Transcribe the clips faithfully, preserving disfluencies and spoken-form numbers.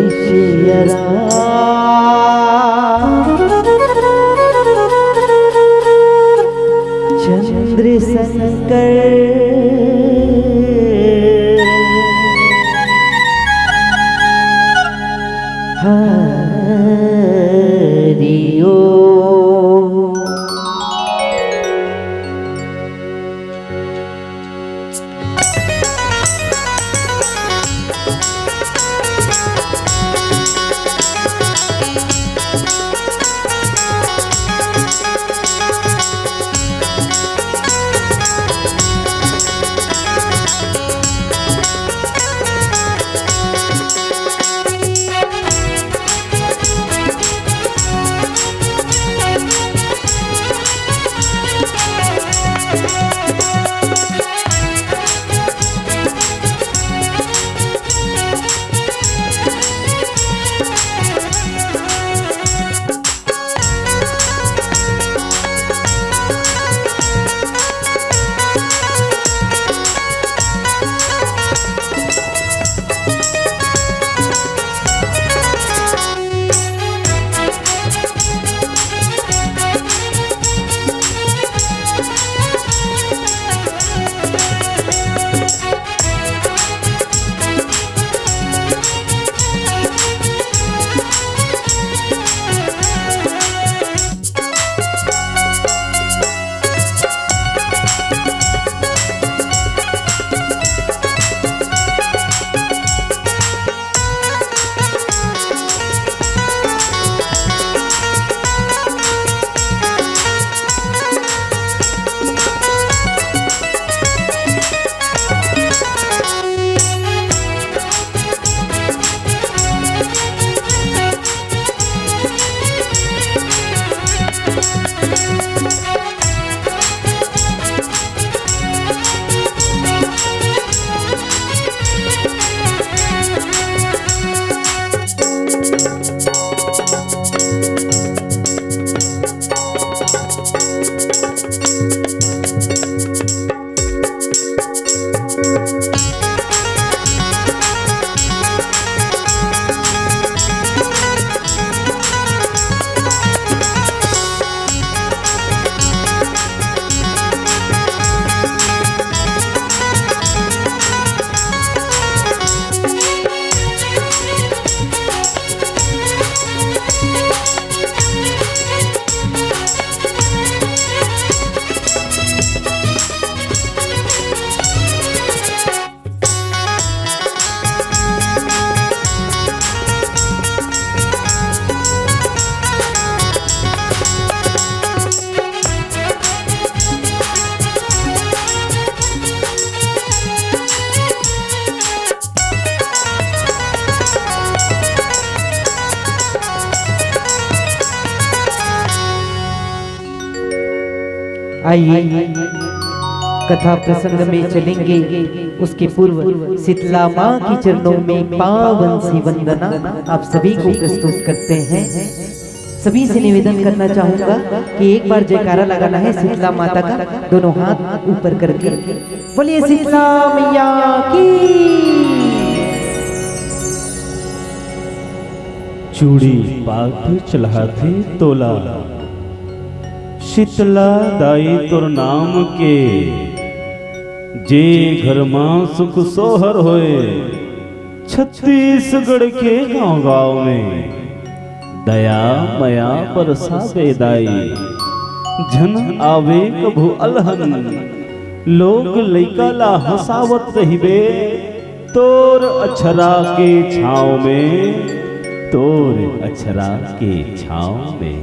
शेरा चंद्र शंकर हरि ओम। आइए, कथा प्रसंग में चलेंगे। उसके पूर्व शीतला माँ के चरणों में पावन सी वंदना आप सभी को प्रस्तुत करते हैं। सभी से निवेदन करना चाहूंगा कि एक बार जयकारा लगाना है शीतला माता का, दोनों हाथ ऊपर करके। बोलिए शीतला मैया की। चूड़ी पाठ चढ़ाथे तोला, शीतला दाई तोर नाम के। जे घर मा सुख सोहर होए, छत्तीसगढ़ के गांव-गांव में दया मया बरसाबे दाई। झन आवे कभू अलहन, लोग लइका ला हंसावत रहिबे। तोर अछरा के छांव में, तोर अछरा के छांव में।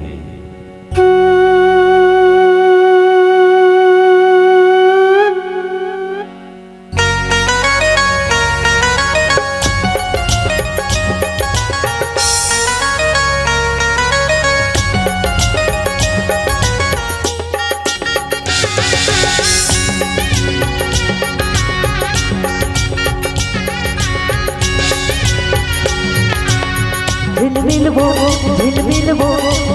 झिलमिल वो, झिलमिल वो,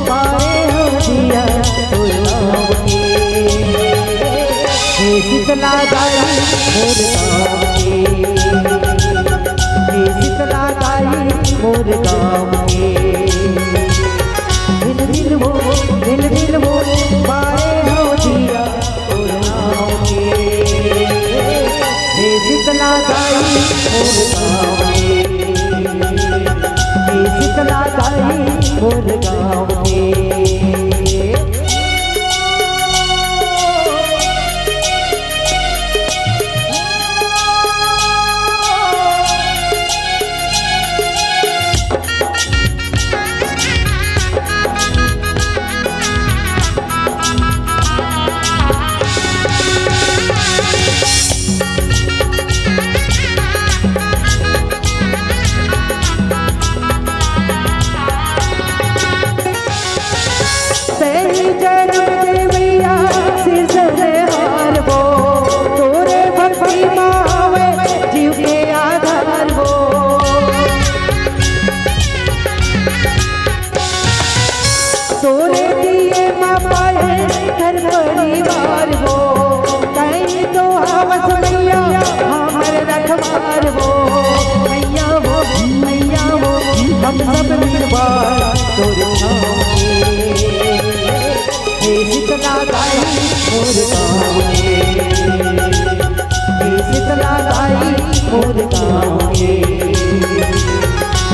पाए हो जिया तोर गाँव के। हे शीतला दाई मोर गाँव के। हे शीतला दाई मोर गाँव के। भिन भिन वो, भिन भिन वो, बारे हो जिया तोर नाम के। हे शीतला दाई मोर गाँव के। हे शीतला दाई मोर गाँव के। सही जन्म दे मैया सिरजनहार वो, तोरे भक्ति मावे जीव के आधार वो। तोरे दिए मा पाए घर परिवार वो, तई तो हवस मैया हमर रखवार वो। मैया वो, मैया वो, हम सब निर्वाण तोर छाँव के। हे शीतला दाई मोर गाँव के। हे शीतला दाई मोर गाँव के।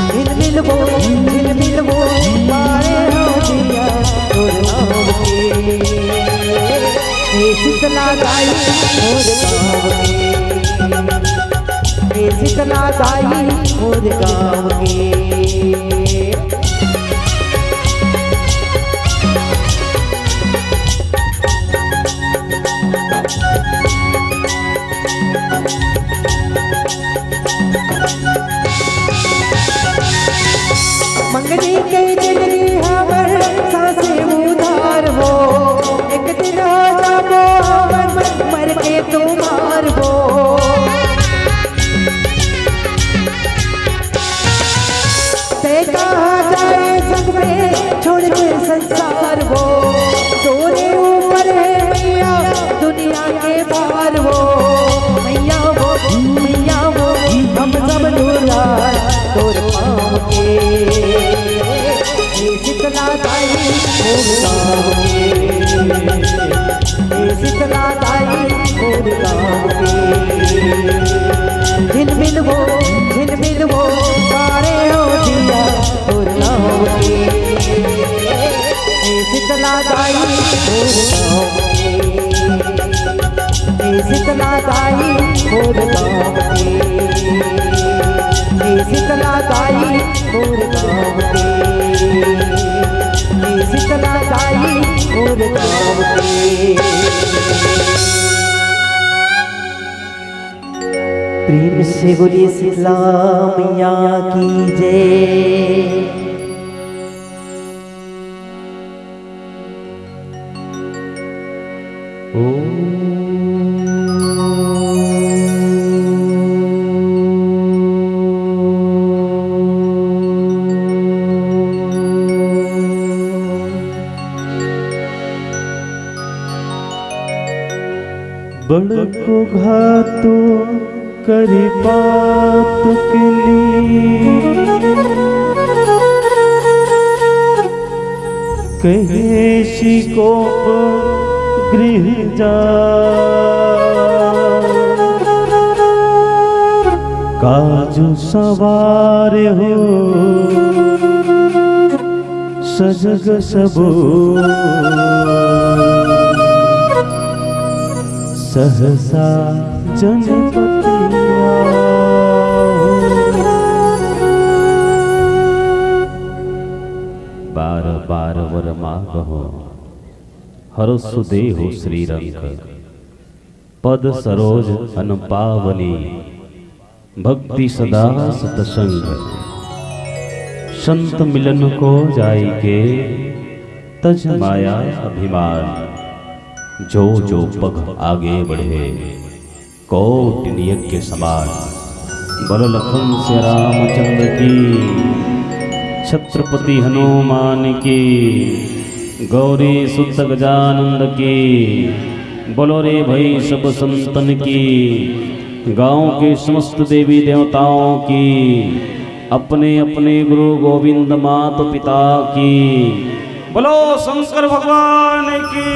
झिलमिल वो, झिलमिल वो, बारे हो जिया तोर नाम के। हे शीतला दाई मोर गाँव के। हे शीतला दाई मोर गाँव के। मंगनी के जिंदगी हमर साँसे उधार हो, एक दिन हो जाबो हमन मर के तुम्हार हो। ते कहाँ जाए संग में छोड़ के संसार वो, तोरे ऊपर है मैया दुनिया के भार वो। मैया वो, मैया वो, हम सब दुलार तोर पाँव के। हे शीतला दाई मोर गाँव के। हे शीतला दाई मोर गाँव के। झिलमिल वो, झिलमिल वो, बारे हो जिया तोर नाम के। हे शीतला दाई मोर गाँव के। हे शीतला दाई मोर गाँव के। हे शीतला दाई मोर गाँव के। हे शीतला दाई मोर गाँव के। प्रेम से बोलिए शीतला मैया की जय। ओ बड़को घातु करि पातु के लीन, कहे सिकोप गृह जा। काजु सवार हो सजग सबो, सहसा जनपति आए। बार बार वर मागहु, हरषु देहु श्रीरंग। पद सरोज अनपावनी, भक्ति सदा सतसंग। संत मिलन को जाइके, तज माया अभिमान। जो जो पग आगे बढ़े, कोटि यज्ञ समान। बोलो लखन सिया रामचंद्र की, छत्रपति हनुमान की, गौरी सुत गजानंद की। बोलो रे भाई सब संतन की, गांव के समस्त देवी देवताओं की। अपने अपने गुरु गोविंद मात पिता की। बोलो शंकर भगवान की।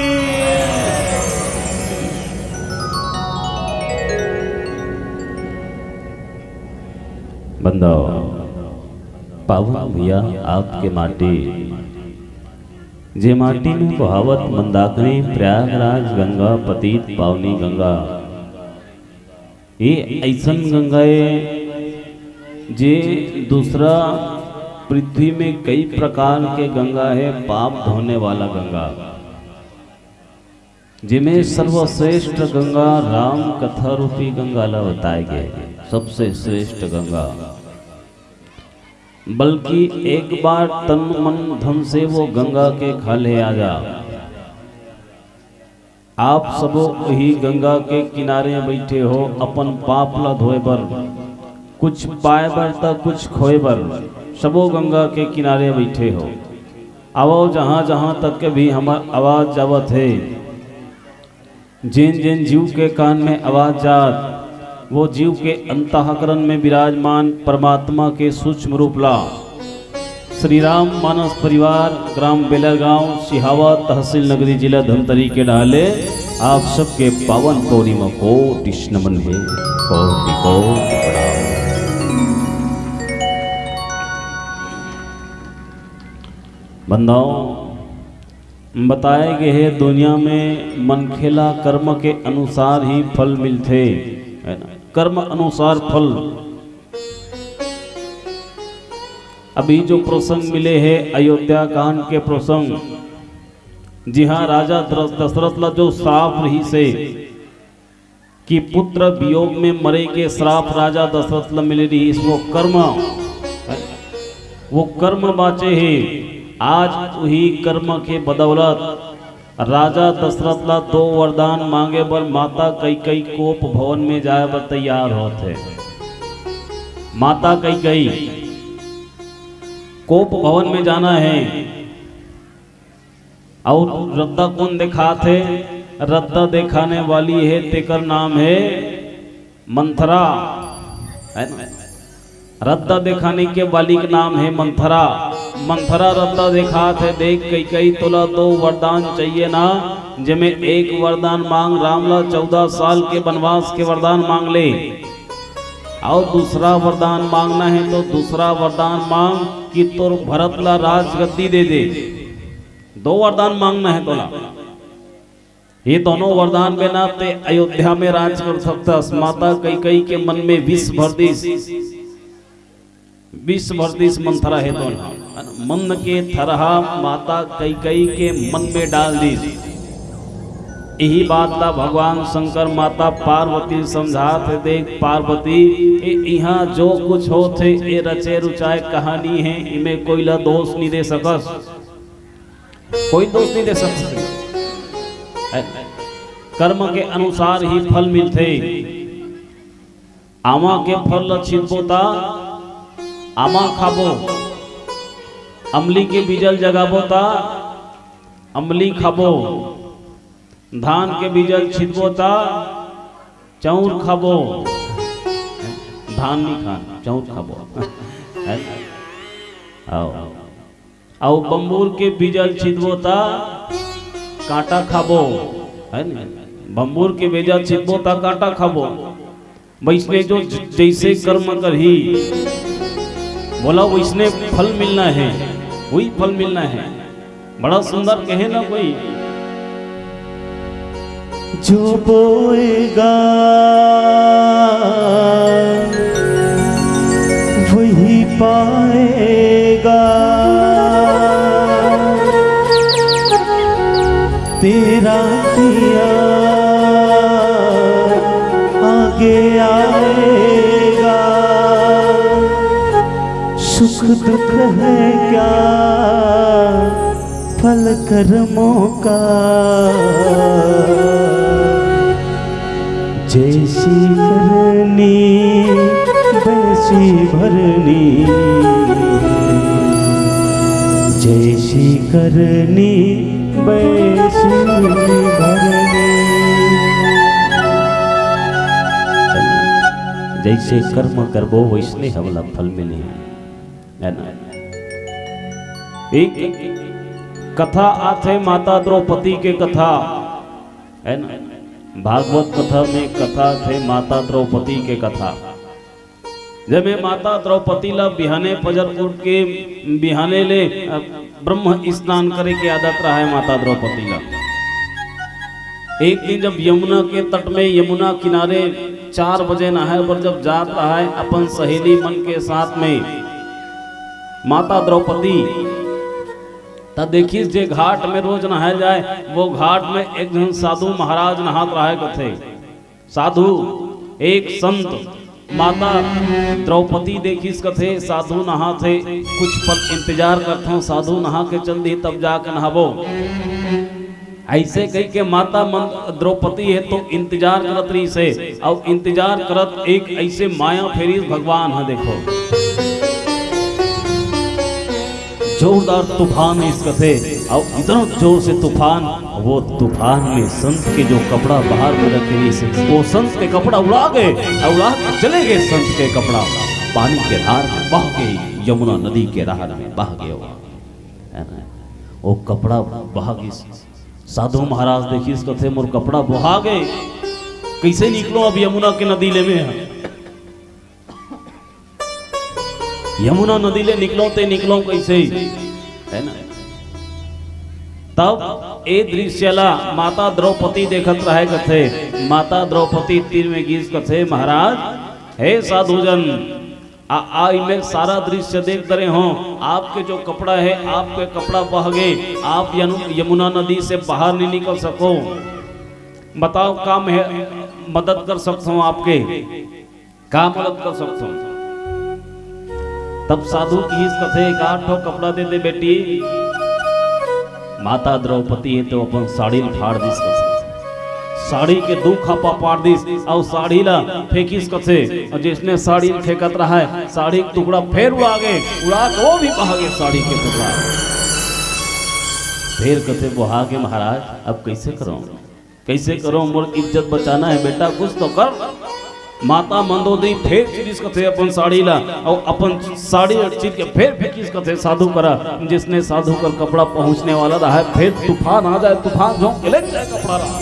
बंधव, पावन भैया आपके माटी, जे माटी में बहावत मंदाकिनी प्रयागराज गंगा, पतित पावनी गंगा, ये अइसन गंगा ए, जे दूसरा पृथ्वी में कई प्रकार के गंगा हे, पाप धोने वाला गंगा, जेमे सर्वश्रेष्ठ गंगा राम कथा रूपी गंगा ला बताए गे, सबसे श्रेष्ठ गंगा। बल्कि एक बार तन मन धन से वो गंगा के खाल्हे आ जा। आप सबो उही गंगा के किनारे बइठे हो, अपन पाप ला धोए बर, कुछ पाए बर त कुछ खोए बर, सबो गंगा के किनारे बइठे हो। आवव, जहाँ जहाँ तक के भी हमर आवाज जावत हे, जेन जेन जीव के कान में आवाज जात, वो जीव के अंतःकरण में विराजमान परमात्मा के सूक्ष्म रूप ला श्री राम मानस परिवार, ग्राम बेलरगांव, सिहावा, तहसील नगरी, जिला धमतरी के डहाले आप सबके पावन पौड़ी म कोटि नमन हे, कोटि कोटि प्रणाम। बंधव, बताए गे हे, दुनिया में मनखे ला कर्म के अनुसार ही फल मिलथे, है ना? कर्म अनुसार फल। अभी जो प्रसंग मिले हे अयोध्या कांड के प्रसंग, जिहां राजा दस-, दशरथ ला जो श्राप रहिस हे कि पुत्र वियोग में मरे के श्राप राजा दशरथ ला मिले रहिस, वो कर्म, वो कर्म बाचे हे। आज उही कर्म के बदौलत राजा दशरथ ला दो वरदान मांगे बर माता कैकई कोप भवन में जाए बर तैयार होत हे। माता कैकई कोप भवन में जाना हे। अउ रद्दा कोन देखात हे? रद्दा देखाने वाली हे, तेकर नाम हे मंथरा, है ना? रद्दा देखाने के वाली के नाम हे मंथरा। मंथरा रद्दा देखात हे, देख कैकई, तोला दो वरदान चाहिए ना, जेमे एक वरदान मांग राम ला चौदह साल के वनवास के वरदान मांग ले, अउ दूसरा वरदान मांगना हे तो दूसरा वरदान मांग कि तोर भरत ला राजगद्दी दे दे। दो वरदान मांगना हे तोला। ये दोनों वरदान में ना ते अयोध्या में राज कर सकथस। माता कैकई के मन में विष भर दिस, विष भर दिस मंथरा हे तो ना, मन के थरहा माता कैकई के मन में डाल दिस। यही बात ला भगवान शंकर माता पार्वती समझात हे, देख पार्वती, ए, इहाँ जो कुछ होत हे, ए रचे रुचाए कहानी हे, इमे कोई ला दोष नहीं दे सकस। कोई दोष नहीं दे सकते। है? कर्म के अनुसार ही फल मिलथे। आमा के फल ल छिलबो ता आमा खाबो, अमली के बीजल जगाबो ता अमली खाबो, धान के बीजल छिलबो ता चाउर खाबो, धान नहीं खान, चाउर खाबो। है? आओ। अउ बम्बूर के बीजल छिदबो त कांटा खाबो, है न? बम्बूर के बीजल छिदबो त कांटा खाबो। वइसने जो ज-, जइसे कर्म करही, बोला वइसने फल मिलना हे, वही फल मिलना हे। बड़ा सुंदर कहे ना कोई, जो बोएगा वही पाएगा। तेरा किया आगे आएगा। सुख दुख है क्या फल कर्मों का, जैसी करनी वैसी भरनी, जैसी करनी वैसी भरनी। जैसे कर्म करबो वैसने हमला फल मिलही। है ना? एक कथा आथे माता द्रौपदी के कथा, है ना? भागवत कथा में कथा आथे माता द्रौपदी के कथा, जेमे माता द्रौपदी ला बिहाने फजर उठ के बिहाने ले, अ, ब्रह्म स्नान करे के आदत रहे माता द्रौपदी ला। एक दिन जब यमुना के तट में, यमुना किनारे चार बजे नहाए बर जब जात रहे अपन सहेली मन के साथ में माता द्रौपदी, त देखिस जे घाट में रोज नहाए जाए, वो घाट में एक झन साधु महाराज नहात रहे कथे। साधु, एक संत, माता द्रौपदी देखिस कथे साधु नहाथे, कुछ पल इंतजार करथों, साधु नहा के चल दी तब जाके नहाबो। ऐसे कह के माता मन द्रौपदी हे तो इंतजार करत रहिस हे, अउ इंतजार करत एक ऐसे माया फेरिस भगवान ह, देखो जोरदार तूफान अइस कथे, अउ इतना जोर से तूफान, वो तूफान में संत के जो कपड़ा बाहर में रखे रहिस हे, वो संत के कपड़ा उड़ा गे, अउ उड़ा के चले गे संत के कपड़ा, पानी के धार में बह गे, यमुना नदी के धार में बह गे। वो कपड़ा बह गिस। साधु महाराज देखिस, कथे, "मोर कपड़ा बोहा गे, कइसे निकलों अब यमुना के नदी ले में ह?" यमुना नदी ले निकलों ते निकलों कइसे, है ना? तब ए दृश्य ला माता द्रौपदी देखत रहे कथे। माता द्रौपदी तीर में गिस कथे, "महाराज, हे साधुजन, आ, आ, मैं सारा दृश्य देख डरे हों। आपके जो कपड़ा हे, आपके कपड़ा बह गे, आप यनु-, यमुना नदी से बाहर नहीं निकल सको। बताओ, का मैं मदद कर सकता हूँ आपके?" का मदद कर सकथों? तब साधु किहिस कथे, "एक आध ठो कपड़ा दे दे बेटी।" माता द्रौपदी हे तो अपन साड़ी ल फाड़ दिस कथे। साड़ी के दू खापा पाड़ दिस, अउ साड़ी ला फेंकिस कथे। अउ जइसने साड़ी ल फेंकत रहय, साड़ी के टुकड़ा फेर उड़ा गे, उड़ा के वो भी बहा गे साड़ी के टुकड़ा। फेर कथे, "बोहा गे महाराज, अब कइसे करों?" "कइसे करों, मोर इज्जत बचाना हे बेटा, कुछ तो कर।" माता मंदोदरी फेर चिरिस कथे अपन साड़ी ला, अउ अपन साड़ी ला चीर के फेर फेंकिस कथे साधु करा। जइसने साधु कर कपड़ा पहुंचने वाला रहय, फेर तूफान आ जाय, तूफान झोंक के ले जाय कपड़ा ला।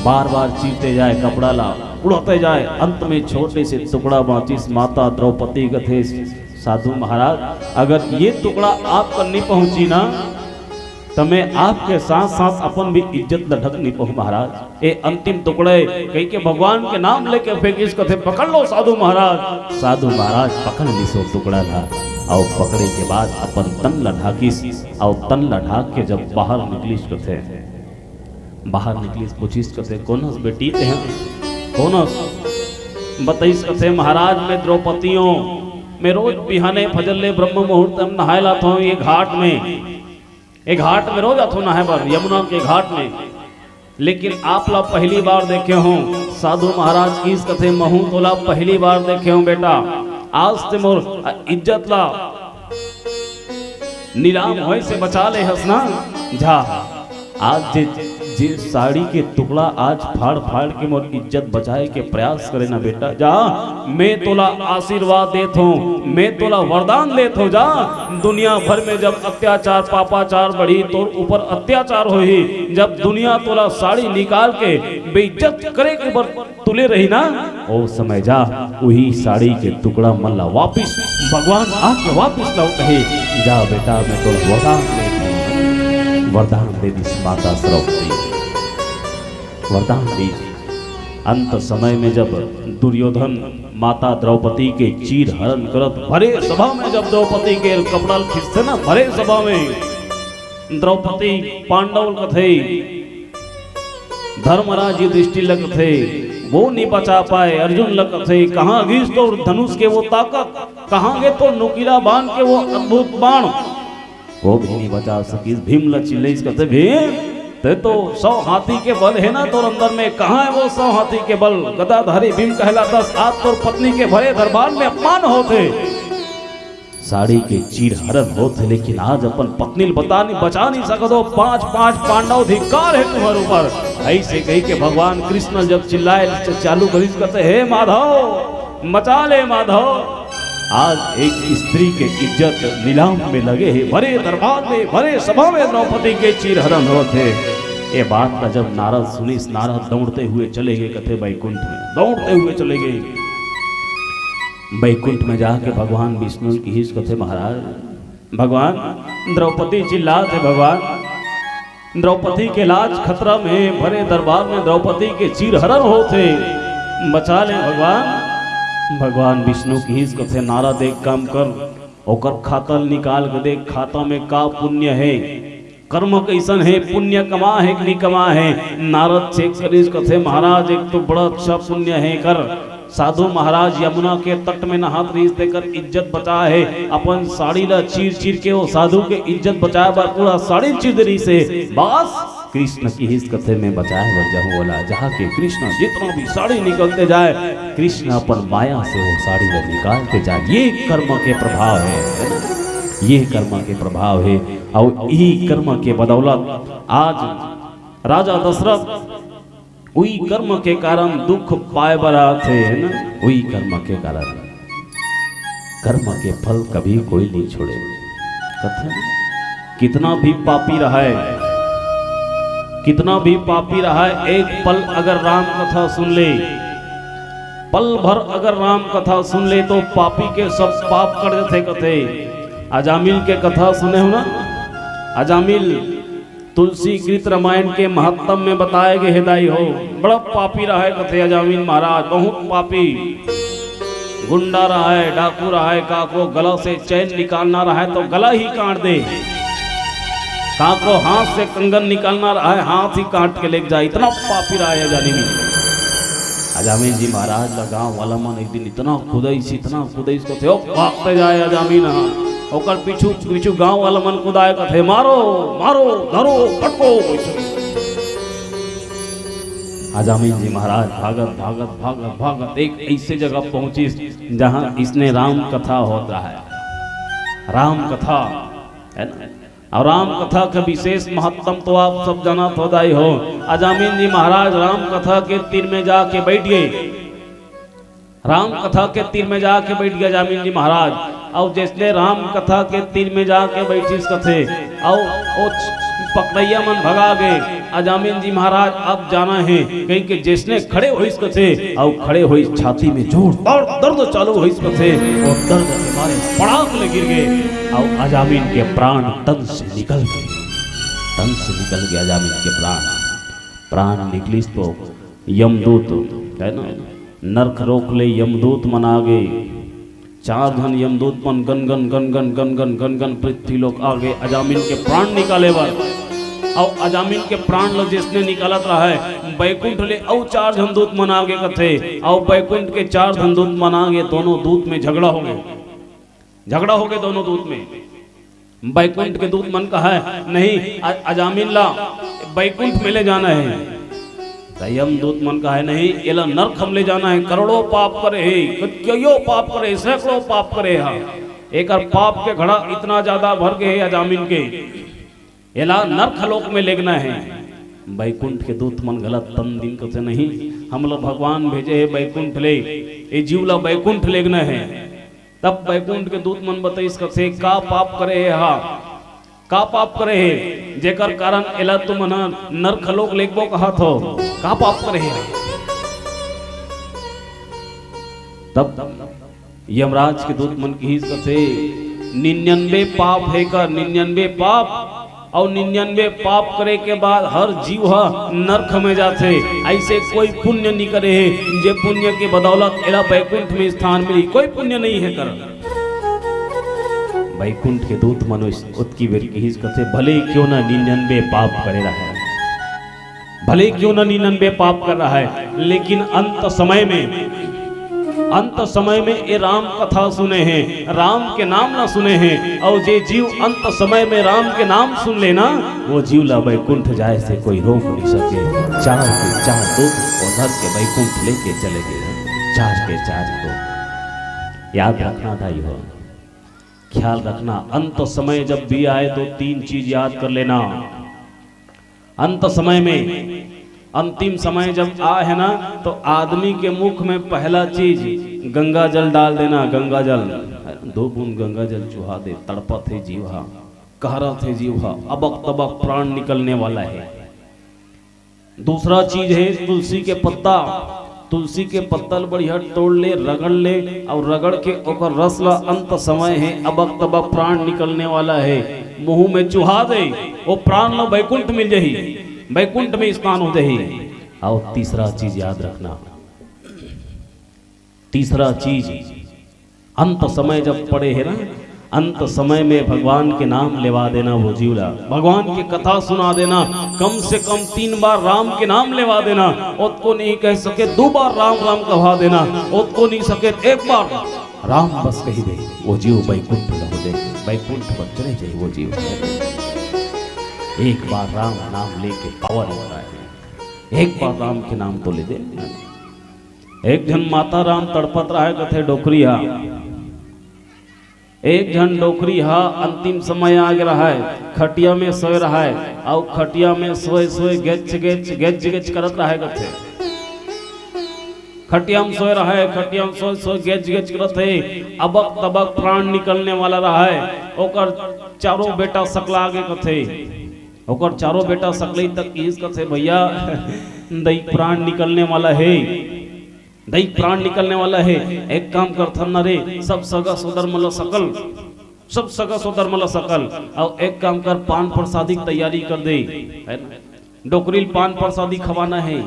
बार बार चीरते जाय कपड़ा ला, उड़ाते जाय, अंत में छोटे से टुकड़ा बांचिस। माता द्रौपदी कथे, "साधु महाराज, अगर ये टुकड़ा आप कर नहीं पहुंची ना, त मैं आपके साथ-साथ अपन भी इज्जत ल ढक नहीं पाहूं महाराज। ए अंतिम टुकड़ा ए," कहिके भगवान के नाम लेके फेंकिस कथे, "पकड़ लो साधु महाराज।" साधु महाराज पकड़ लिस ओ टुकड़ा ला, अउ पकड़े के बाद अपन तन ला ढाकिस, अउ तन ला ढाक के जब बाहर निकलिस कथे, बाहर निकलिस, पूछिस कथे, "कोन हस बेटी तेहा? कोन हस?" बतइस कथे, "महाराज, मैं द्रौपदी हूं। मैं रोज बिहाने फजर ले ब्रह्म मुहूर्त में नहाए लाथों ये घाट में।" ए घाट में रोज आथों नहाए बर, यमुना के घाट में, लेकिन आप ला पहली बार देखे हों। साधु महाराज किहिस कथे, "महूं तोला पहली बार देखे हों बेटा, आज ते मोर इज्जत ला नीलाम होए से बचा ले हस ना, जा।" आज जे, जे साड़ी के टुकड़ा आज फाड़ फाड़ के मोर इज्जत बचाए के प्रयास करे ना बेटा, जा, मैं तोला आशीर्वाद देत हों, मैं तोला वरदान देत हों, जा। दुनिया भर में जब अत्याचार, पापाचार बढ़ी, तोर ऊपर अत्याचार होही, जब दुनिया तोला साड़ी निकाल के बेइज्जत करे के बर तुले रही ना, ओ समय जा, उही साड़ी के टुकड़ा मन ला वापिस भगवान आके वापिस लौट हे। जा बेटा, मैं तोला वरदान दे, वरदान दे दिस माता द्रौपदी, वरदान दे। अंत समय में जब दुर्योधन माता द्रौपदी के चीर हरण करत भरे सभा में जब द्रौपदी के कपड़ा खींचथे ना, भरे सभा में द्रौपदी पांडव ल कथे, धर्मराज युधिष्ठिर ल कथे, वो नी बचा पाए। अर्जुन ल कथे, "कहाँ गिस तोर धनुष के वो ताकत? कहाँ गे तोर नुकीला बाण के वो अद्भुत बाण?" वो भी नी बचा सकिस। भीम ल चिल्लइस, कथे, "भीम, ते तो सौ हाथी के बल हे ना तोर अंदर में, कहाँ हे वो सौ हाथी के बल? गदाधारी भीम कहलाथस, आज तोर पत्नी के भरे दरबार में अपमान होत हे।" साड़ी के चीर हरण होत हे, लेकिन आज अपन पत्नी ल बता नहीं, बचा नहीं सकत हो। पांच, पांच पांडव धिक्कार हे तुम्हर ऊपर। ऐसे कहिके भगवान कृष्ण जब चिल्लाए च-, चालू करिस, कथे, "हे माधव, बचा ले माधव, आज एक स्त्री के इज्जत नीलाम में लगे हे। भरे दरबार में, भरे सभा में द्रौपदी के चीरहरण होत हे। ये बात ला जब नारद सुनिस, नारद दौड़ते हुए चले गए कथे बैकुंठ में, दौड़ते हुए चले गए बैकुंठ में। जाके भगवान विष्णु ल किहिस कथे, महाराज, भगवान, द्रौपदी चिल्लात हे भगवान, द्रौपदी के लाज खतरा में, भरे दरबार में द्रौपदी के चीरहरण होत हे, बचा ले भगवान। भगवान विष्णु किहिस कथे, नारद, एक काम कर, ओकर खाता ल निकाल के देख, खाता में का पुण्य हे, कर्म कइसन हे, पुण्य कमा हे कि नहीं कमा हे। नारद चेक करिस, कथे, महाराज, एक तो बड़ा अच्छा पुण्य हे कर, साधु महाराज यमुना के तट में नहात रहिस, तेकर इज्जत बचाए हे, अपन साड़ी ला चीर चीर के वो साधु के इज्जत बचाए बर पूरा साड़ी चीर दे रहिस हे। बस कृष्ण किहिस कथे, मैं बचाए बर जाहूं, ओला जाके कृष्ण जितना भी साड़ी निकलते जाए, कृष्ण अपन माया से वो साड़ी ला निकाल के जाए। ये कर्म के प्रभाव हे, ये कर्म के प्रभाव हे। अउ ई कर्म के बदौलत आज राजा दशरथ उई कर्म के कारण दुख पाए बर आथे, है ना? उई कर्म के कारण, कर्म के फल कभी कोई नहीं छोड़े। कथे ना, कितना भी पापी रहे, कितना भी पापी रहे, एक पल अगर राम कथा सुन ले, पल भर अगर राम कथा सुन ले, तो पापी के सब पाप कट जथे। कथे, अजामिल के कथा सुने हो ना? अजामिल तुलसीकृत रामायण के महात्म में बताए गए हे दाई हो, बड़ा पापी रहे कथे अजामिल महाराज, बहुत पापी। गुंडा रहे, डाकू रहे, काकरो गला से चैन निकालना रहे तो गला ही काट दे, काकरो हाथ से कंगन निकालना रहे, हाथ ही काट के लेके जाए, इतना पापी रहे अजामिल। अजामिल जी महाराज ला गांव वाला मन एक दिन इतना कुदइस, इतना कुदइस कथे, ओ भागते जाए अजामिल ह। ओकर पीछू, पीछू गांव वाला मन कुदाए कथे, मारो, मारो, धरो, पटको। अजामिल जी महाराज भागत, भागत, भागत, भागत एक ऐसे जगह पहुंचिस, जहां इसने राम कथा होत रहे। राम कथा, है ना? अउ राम कथा के विशेष महत्तम तो आप सब जानत हो दाई हो। अजामिल जी महाराज राम कथा के तीर में जाके बइठ गे। राम कथा के तीर में जाके बइठ गे अजामिल जी महाराज। अउ जइसने राम कथा के तीर में जाके बइठिस कथे, अउ ओ पकड़इया मन भगा गे। अजामिल जी महाराज अब जाना हे, कहिके जइसने खड़े होइस कथे, अउ खड़े होइस छाती में जोरदार दर्द चालू होइस कथे, अउ दर्द के मारे पड़ाक ले गिर गे, अउ अजामिल के प्राण तन से निकल गे, तन से निकल गे अजामिल के प्राण। प्राण निकलिस तो यमदूत, है ना, नरक लोक ले यमदूत मन आ गे। चार झन यमदूत मन गन गन, गन गन, गन गन, गन गन पृथ्वी लोक आ गे अजामिल के प्राण निकाले बर। अउ अजामिल के प्राण ल जइसने निकालत रहे, बैकुंठ ले अउ चार झन दूत मन आ गे कथे, अउ बैकुंठ के चार झन दूत मन आ गे, दोनों दूत में झगड़ा हो गे, झगड़ा हो गे दोनों दूत में। बैकुंठ के दूत मन कहे, नहीं, अ-, अजामिल ला बैकुंठ में ले जाना हे। त यमदूत मन कहे, नहीं, एला नरक में ले जाना हे, करोड़ों पाप करे हे, कतियो पाप करे हे, सैकड़ों पाप करे हे। एकर पाप के घड़ा इतना ज्यादा भर गे हे अजामिल के, एला नरक लोक में लेगना हे। बैकुंठ के दूत मन घला तन दिन कथे, नहीं, हमला भगवान भेजे हे बैकुंठ ले, ए जीव ला बैकुंठ लेगना हे। तब बैकुंठ के दूत मन बतइस कथे, का पाप करे हे हा? का पाप करे हे, जेकर कारण एला तुमन ह नरक लोक लेगबो कहत हो? का पाप करे हे? तब यमराज के दूत मन किहिस कथे, निन्यानवे पाप हे का, निन्यानवे पाप, अउ निन्यानवे पाप करे के बाद हर जीव ह नरक में जाथे। अइसे कोई पुण्य नइ करे हे, जे पुण्य के बदौलत एला बैकुंठ में स्थान मिली, कोई पुण्य नइ हे कर। बैकुंठ के दूत मन ओतकी बेर किहिस कथे, भले क्यों ना निन्यानवे पाप करे रहे, भले क्यों ना निन्यानवे पाप कर रहा है, लेकिन अंत समय में, अंत समय में ये राम कथा सुने हे, राम के नाम ला सुने हे, अउ जे जीव अंत समय में राम के नाम सुन ले ना, वो जीव ला बैकुंठ जाए से कोई रोक नइ सके। चार के चार दूत वो नरक के बैकुंठ लेके चले गे, चार के चार दूत। याद रखना दाई हो, ख्याल रखना, अंत समय जब भी आए तो तीन चीज याद कर लेना। अंत समय में, अंतिम समय जब आए हे ना, तो आदमी के मुख में पहला चीज गंगा जल डाल देना, गंगा जल। दो बूंद गंगा जल चुहा दे, तड़पत हे जीव हा, कहरत हे जीव हा, अबक तबक प्राण निकलने वाला है। दूसरा चीज है तुलसी के पत्ता। तुलसी के पत्ता ल बढ़िया तोड़ ले, रगड़ ले, और रगड़ के ओकर रस ला, अंत समय है, अबक तबक प्राण निकलने वाला है, मुंह में चुहा दे, वो प्राण ला बैकुंठ मिल जाही, बैकुंठ में स्नान हो जाही। और तीसरा चीज याद रखना, तीसरा चीज, अंत समय जब पड़े है ना, अंत समय में भगवान के नाम लेवा देना वो जीव ला, भगवान की कथा सुना देना, कम से कम तीन बार राम के नाम लेवा देना। ओतको नहीं कह सके, दो बार राम राम कहा देना, ओतको नहीं सके, एक बार राम बस कही दे, वो जीव बैकुंठ में हो जाए, बैकुंठ पर चले जाए वो जीव। एक बार राम नाम लेके पावर होता है, एक बार राम के नाम तो ले दे। एक झन माता राम तड़पत रहे कथे डोकरी हा। एक झन डोकरी हा अंतिम समय आ गे रहे, खटिया में सोए रहे, अउ खटिया में सोए सोए गेच गेच गेच गेच करत रहे कथे। खटिया में सोए रहे, खटिया में सोए सोए गेच गेच करत हे, अबक तबक प्राण निकलने वाला रहे। ओकर चारों बेटा सकला गे कथे। ओकर चारों बेटा सकलई तक किहिस कथे, भैया, दई प्राण निकलने वाला है, दई प्राण निकलने वाला है। एक काम करथन ना रे, सब सगा सोदर मन ल सकल, सब सगा सोदर मन ल सकल, अउ एक काम कर, पान प्रसादी के तैयारी कर दे, है ना? डोकरी ल पान प्रसादी खवाना है।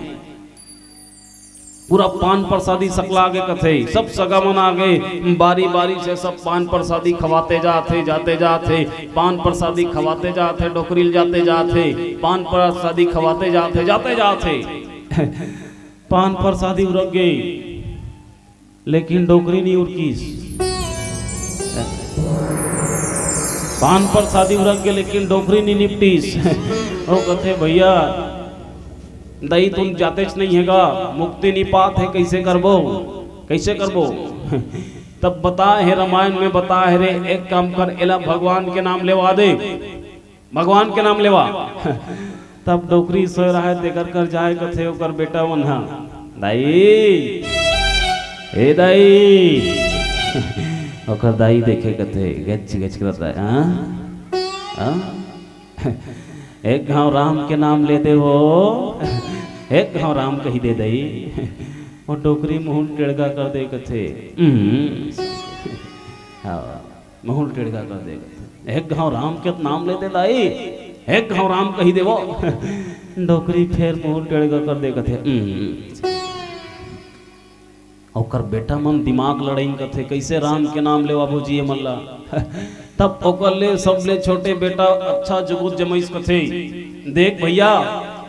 पूरा पान प्रसादी सकला गे कथे, सब सगा मन आ गे, बारी बारी से सब पान प्रसादी खवाते जाथे, जाते जाथे, पान प्रसादी खवाते जाथे, डोकरी ल जाते जाथे, पान प्रसादी खवाते जाथे, जाते जाथे। पान प्रसादी उरक गे, लेकिन डोकरी नहीं उरकिस। पान प्रसादी उरक गे, लेकिन डोकरी नहीं निपटिस। वो कथे, भैया, दई तुम जातेच नहीं हेगा, मुक्ति नहीं पात है, कैसे करबो, कैसे करबो? तब बता है, रामायण में बता है रे, एक काम कर, एला भगवान के नाम लेवा दे, भगवान के नाम लेवा। तब डोकरी सोए रहे, तेकर कर जाए कथे ओकर बेटा मन हा, दाई, ए दाई। ओकर दाई देखे कथे, गच गच करत रहे, हाँ? हाँ? एक घाव राम के नाम ले दे वो, एक घाव राम कही दे दई। वो डोकरी मुंह टेड़गा कर दे कथे, "हम्म।" हाँ, मुंह टेड़गा कर दे कथे, "एक घाव राम के नाम ले दे दाई, एक घाव राम कही दे वो।" डोकरी फेर मुंह टेड़गा कर दे कथे, "हम्म।" ओकर बेटा मन दिमाग लड़ाइन कथे, "कैसे राम के नाम लेवाबो जी ये मन ला?" तब ओकर ले सबले छोटे बेटा अच्छा जुगुत जमइस कथे, "देख भैया,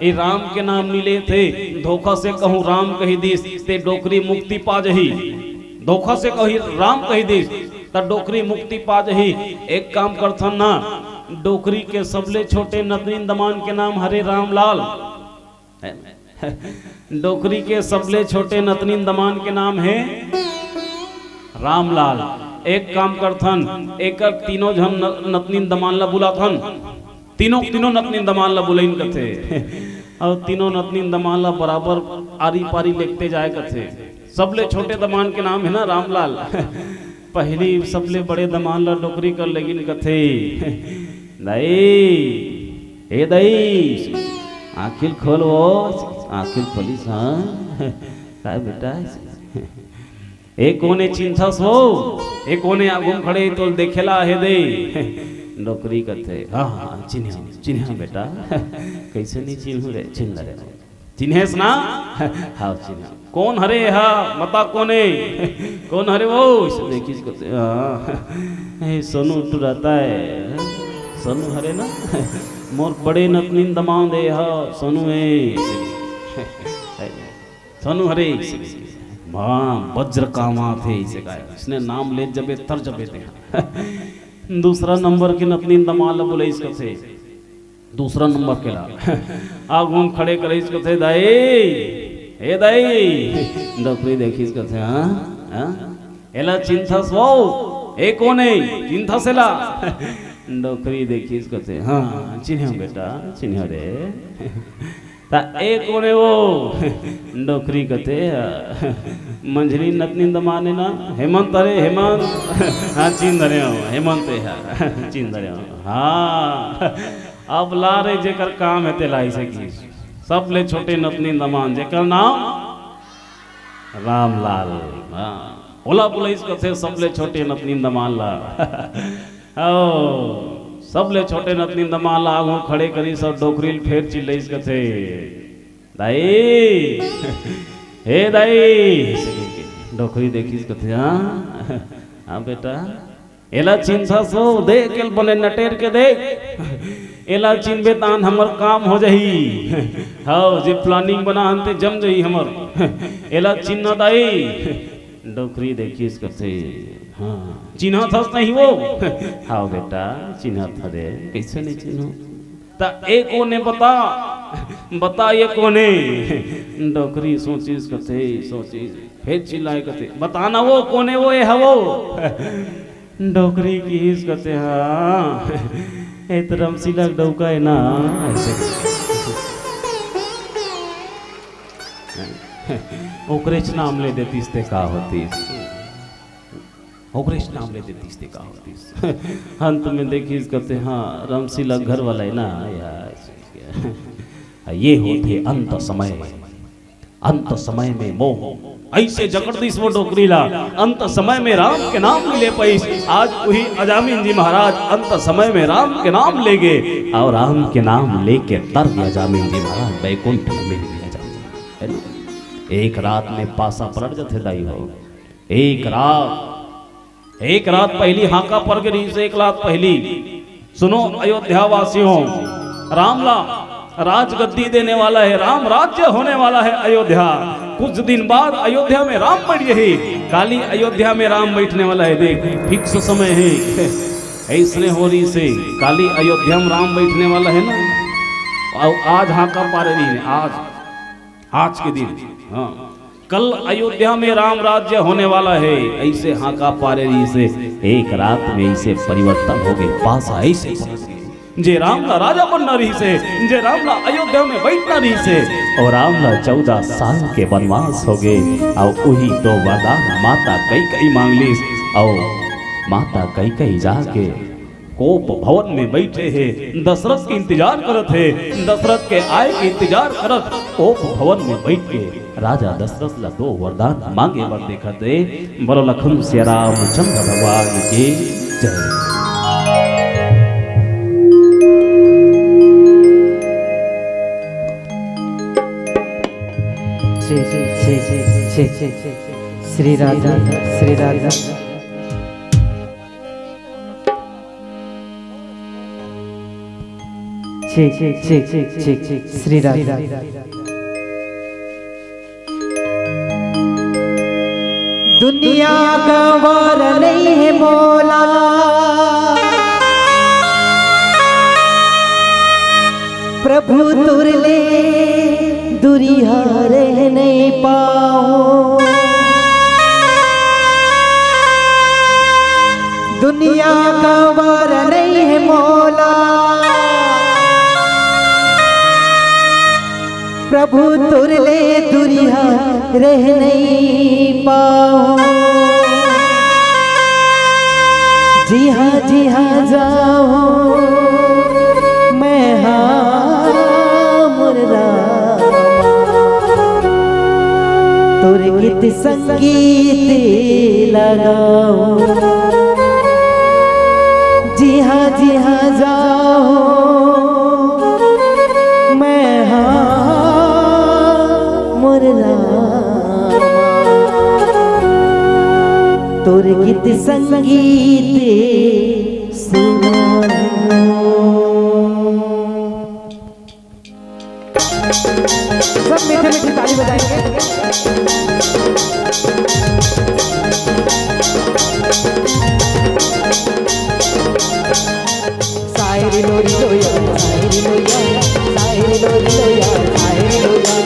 ए राम के नाम नी लेथे, धोखा से कहूँ राम कही दिस, ते डोकरी मुक्ति पा जही। धोखा से कही राम कही दिस, त डोकरी मुक्ति पा जही। एक काम करथन ना, डोकरी के सबले छोटे नतनीन दमान के नाम हरे रामलाल।" डोकरी के सबले छोटे नतनीन दमान के नाम हे रामलाल। एक काम करथन, एकर तीनों झन न-, नतनीन दमान ला बुलाथन। तीनों, तीनों नतनीन दमान ला बुलाइन कथे। अउ तीनों नतनीन दमान ला बराबर आरी पारी लेगते जाए कथे। सबले छोटे दमान के नाम हे ना रामलाल। पहली सबले बड़े दमान ला डोकरी कर लेगिन कथे, "दाई, ए दाई, आँखी ल खोल वो, आँखी ल खोलिस, हाँ? काय बेटा? ए कोने चिन्थस वो? ए कोने आगू म खड़े तोल देखेला हे दे?" डोकरी कथे, "हाँ, हाँ, चिन्हेंव, चिन्हेंव बेटा। कैसे नहीं चिन्हूँ रे, चिन्ह रे।" चिन्हेस ना? हाँ, चिन्हा। "कौन हरे हा? बता कोने?" "कौन हरे वो?" इसे देखिस कथे, "हाँ, ए, सोनू टुराता है।" "सोनू हरे ना? मोर बड़े नतनीन दमांद ए हा, सोनू ए।" "सोनू हरे।" "हाँ, वज्र कामाथे," इसे कहा। इसने नाम ले जबे तर जबे दे। दूसरा नंबर के नतनीन दमांद ला बुलाइस कथे। दूसरा नंबर के ला आगू म खड़े करिस कथे, "दाई, ए दाई।" डोकरी देखिस कथे, "हाँ, हाँ? एला चिन्थस वो? ए कोने? चिन्थस एला?" डोकरी देखिस कथे, "हाँ, चिन्हेंव बेटा, चिन्हेंव रे।" त ए कोने वो डोकरी कथे, मंझली नतनी दमाने ना, हेमंत, अरे हेमंत, हाँ, चिन्ह धरे हो, हेमंत ए हा, चिन्ह धरे हो, हाँ। अब ला रे, जेकर काम हे तेला अइसे की, सबले छोटे नतनी दमान, जेकर नाम रामलाल, हाँ। ओला बुलाइस कथे सबले छोटे नतनी दमान ला। ओ, सबले छोटे नतनी दमान ला आगू खड़े करिस अउ डोकरी ल फेर चिल्लाइस कथे, "दाई, हे दाई।" डोकरी देखिस कथे, "हाँ, हाँ बेटा।" एला चिन्हथस ओ, देख, एला बने नटेर के देख। एला चिन्हबे तान हमर काम हो जाही। हव, जे planning बना हन ते जम जाही हमर। एला चिन्ह दाई। डोकरी देखिस कथे, "हाँ, चिन्हथस नहीं वो?" "हव बेटा, चिन्हत हँव रे, कइसे नइ चिन्हूँ?" "त ए कोने बता, बता ए कोने?" डोकरी सोचिस कथे, सोचिस, फेर चिल्लाए कथे, "बता ना वो, कोने वो, ए हवो?" डोकरी किहिस कथे, "हाँ, ए त रमसीला के डउका ए ना।" अइसे ओकरेच नाम ले देतिस ते का होतिस, ओकरेच नाम ले देतिस ते का होतिस। अंत में देखिस कथे, "हाँ, रमसीला घर वाला ए ना यार।" ये होथे अंत समय। अंत समय में मोह अइसे जकड़ दिस वो डोकरी ला, अंत समय में राम के नाम नइ ले पाइस। आज उही अजामिन जी महाराज अंत समय में राम के नाम ले गे, अउ राम के नाम लेके तर गे अजामिन जी महाराज, बैकुंठ में मिल गे अजामिन, है ना? एक रात में पासा पलट जथे दाई हो, एक रात एक रात पहिली हांका पर गे रिहिस, एक रात पहिली। सुनो अयोध्या वासियों, राम ला राजगद्दी देने वाला है, राम राज्य होने वाला है अयोध्या। कुछ दिन बाद अयोध्या में राम बइठ जाही। काली अयोध्या में राम बइठने वाला है, देख fix समय हे। अइसने हो रिहिसे, काली अयोध्या में राम बइठने वाला है ना। अउ आज हांका पारे रिहिस, आज आज के दिन, हाँ, कल अयोध्या में राम राज्य होने वाला है, अइसे हांका पारे रिहिसे, एक रात में अइसे परिवर्तन हो गे, पासा अइसे पलट गे। जे राम ला राजा बनना रिहिसे, जे राम ला अयोध्या में बइठना रिहिसे, अउ राम ला चौदह साल के वनवास हो गे, अउ उही तो वरदान माता कैकई मांग लिस, अउ माता कैकई जाके कोप भवन में बइठे हे, दशरथ के इंतजार करत हे, दशरथ के आय के इंतजार करत कोप भवन में बइठ के राजा दशरथ ला दो वरदान मांगे बर देखत हे। बोलो लखन सिया रामचंद्र भगवान की जय। श्री राधा, श्री राधा। ठीक, ठीक, ठीक, ठीक, ठीक, श्री राधे। दुनिया गंवार नइ हे मोला, प्रभु तोर ले दुरिहा रह नइ पाओ। दुनिया गंवार नइ हे मोला, प्रभु तोर ले दुरिहा रह नइ पाओ। जिहाँ जिहाँ जाओ मैं हा मोर रामा, तोर गीत संगीत लगाओ। जिहाँ जिहाँ जाओ मैं हा मोर रामा, तोर गीत संगीत सुनाओ। सब मीठे मीठे ताली बजाएंगे। सायरी लोरी लोया, सायरी लोया, सायरी लोरी लोया, सायरी लोया,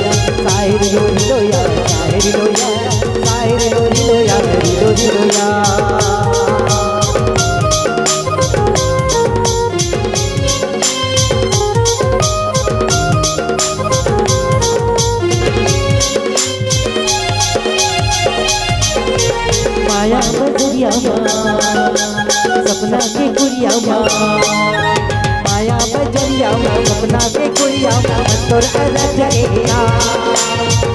सायरी लोरी लोया, सायरी लोया, सायरी लोरी लोया, सायरी लोरी लोया। माया बजरिया म सपना के कुड़िया, मन तोर अरज के ना।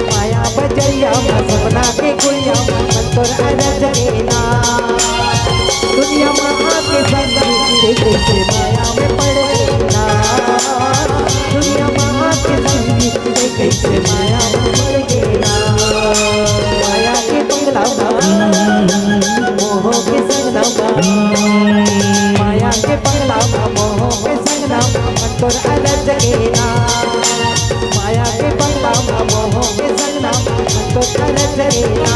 माया बजरिया म सपना के कुड़िया, मन तोर अरज के ना। दुनिया म आके संगी, ते कइसे माया में पड़ गे ना। दुनिया म आके संगी, ते कइसे माया में पड़ गे ना। माया के पगला ना, मोह के संगना मा। माया के पगला मा, मोह के संगना मा, मन तोर अरज के ना। माया के पगला मा, मोह के संगना मा, मन तोर अरज के ना।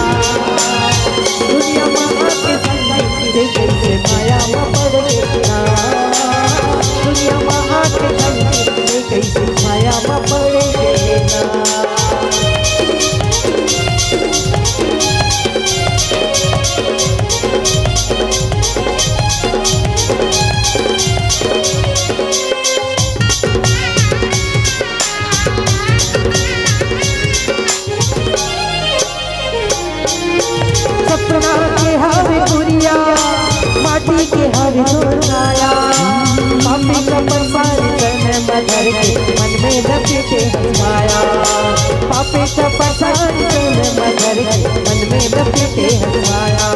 दुनिया म आके संगी, ते कइसे माया म पड़ गे ना। दुनिया म आके संगी, ते कइसे माया म पड़ गे ना। सपना के हवे गुरिया, माटी के हवे तोर काया। पापी का पंसारी तन म धर के, मन में लपेटे हस माया। पापी का पंसारी तन म धर के, मन में लपेटे हस माया।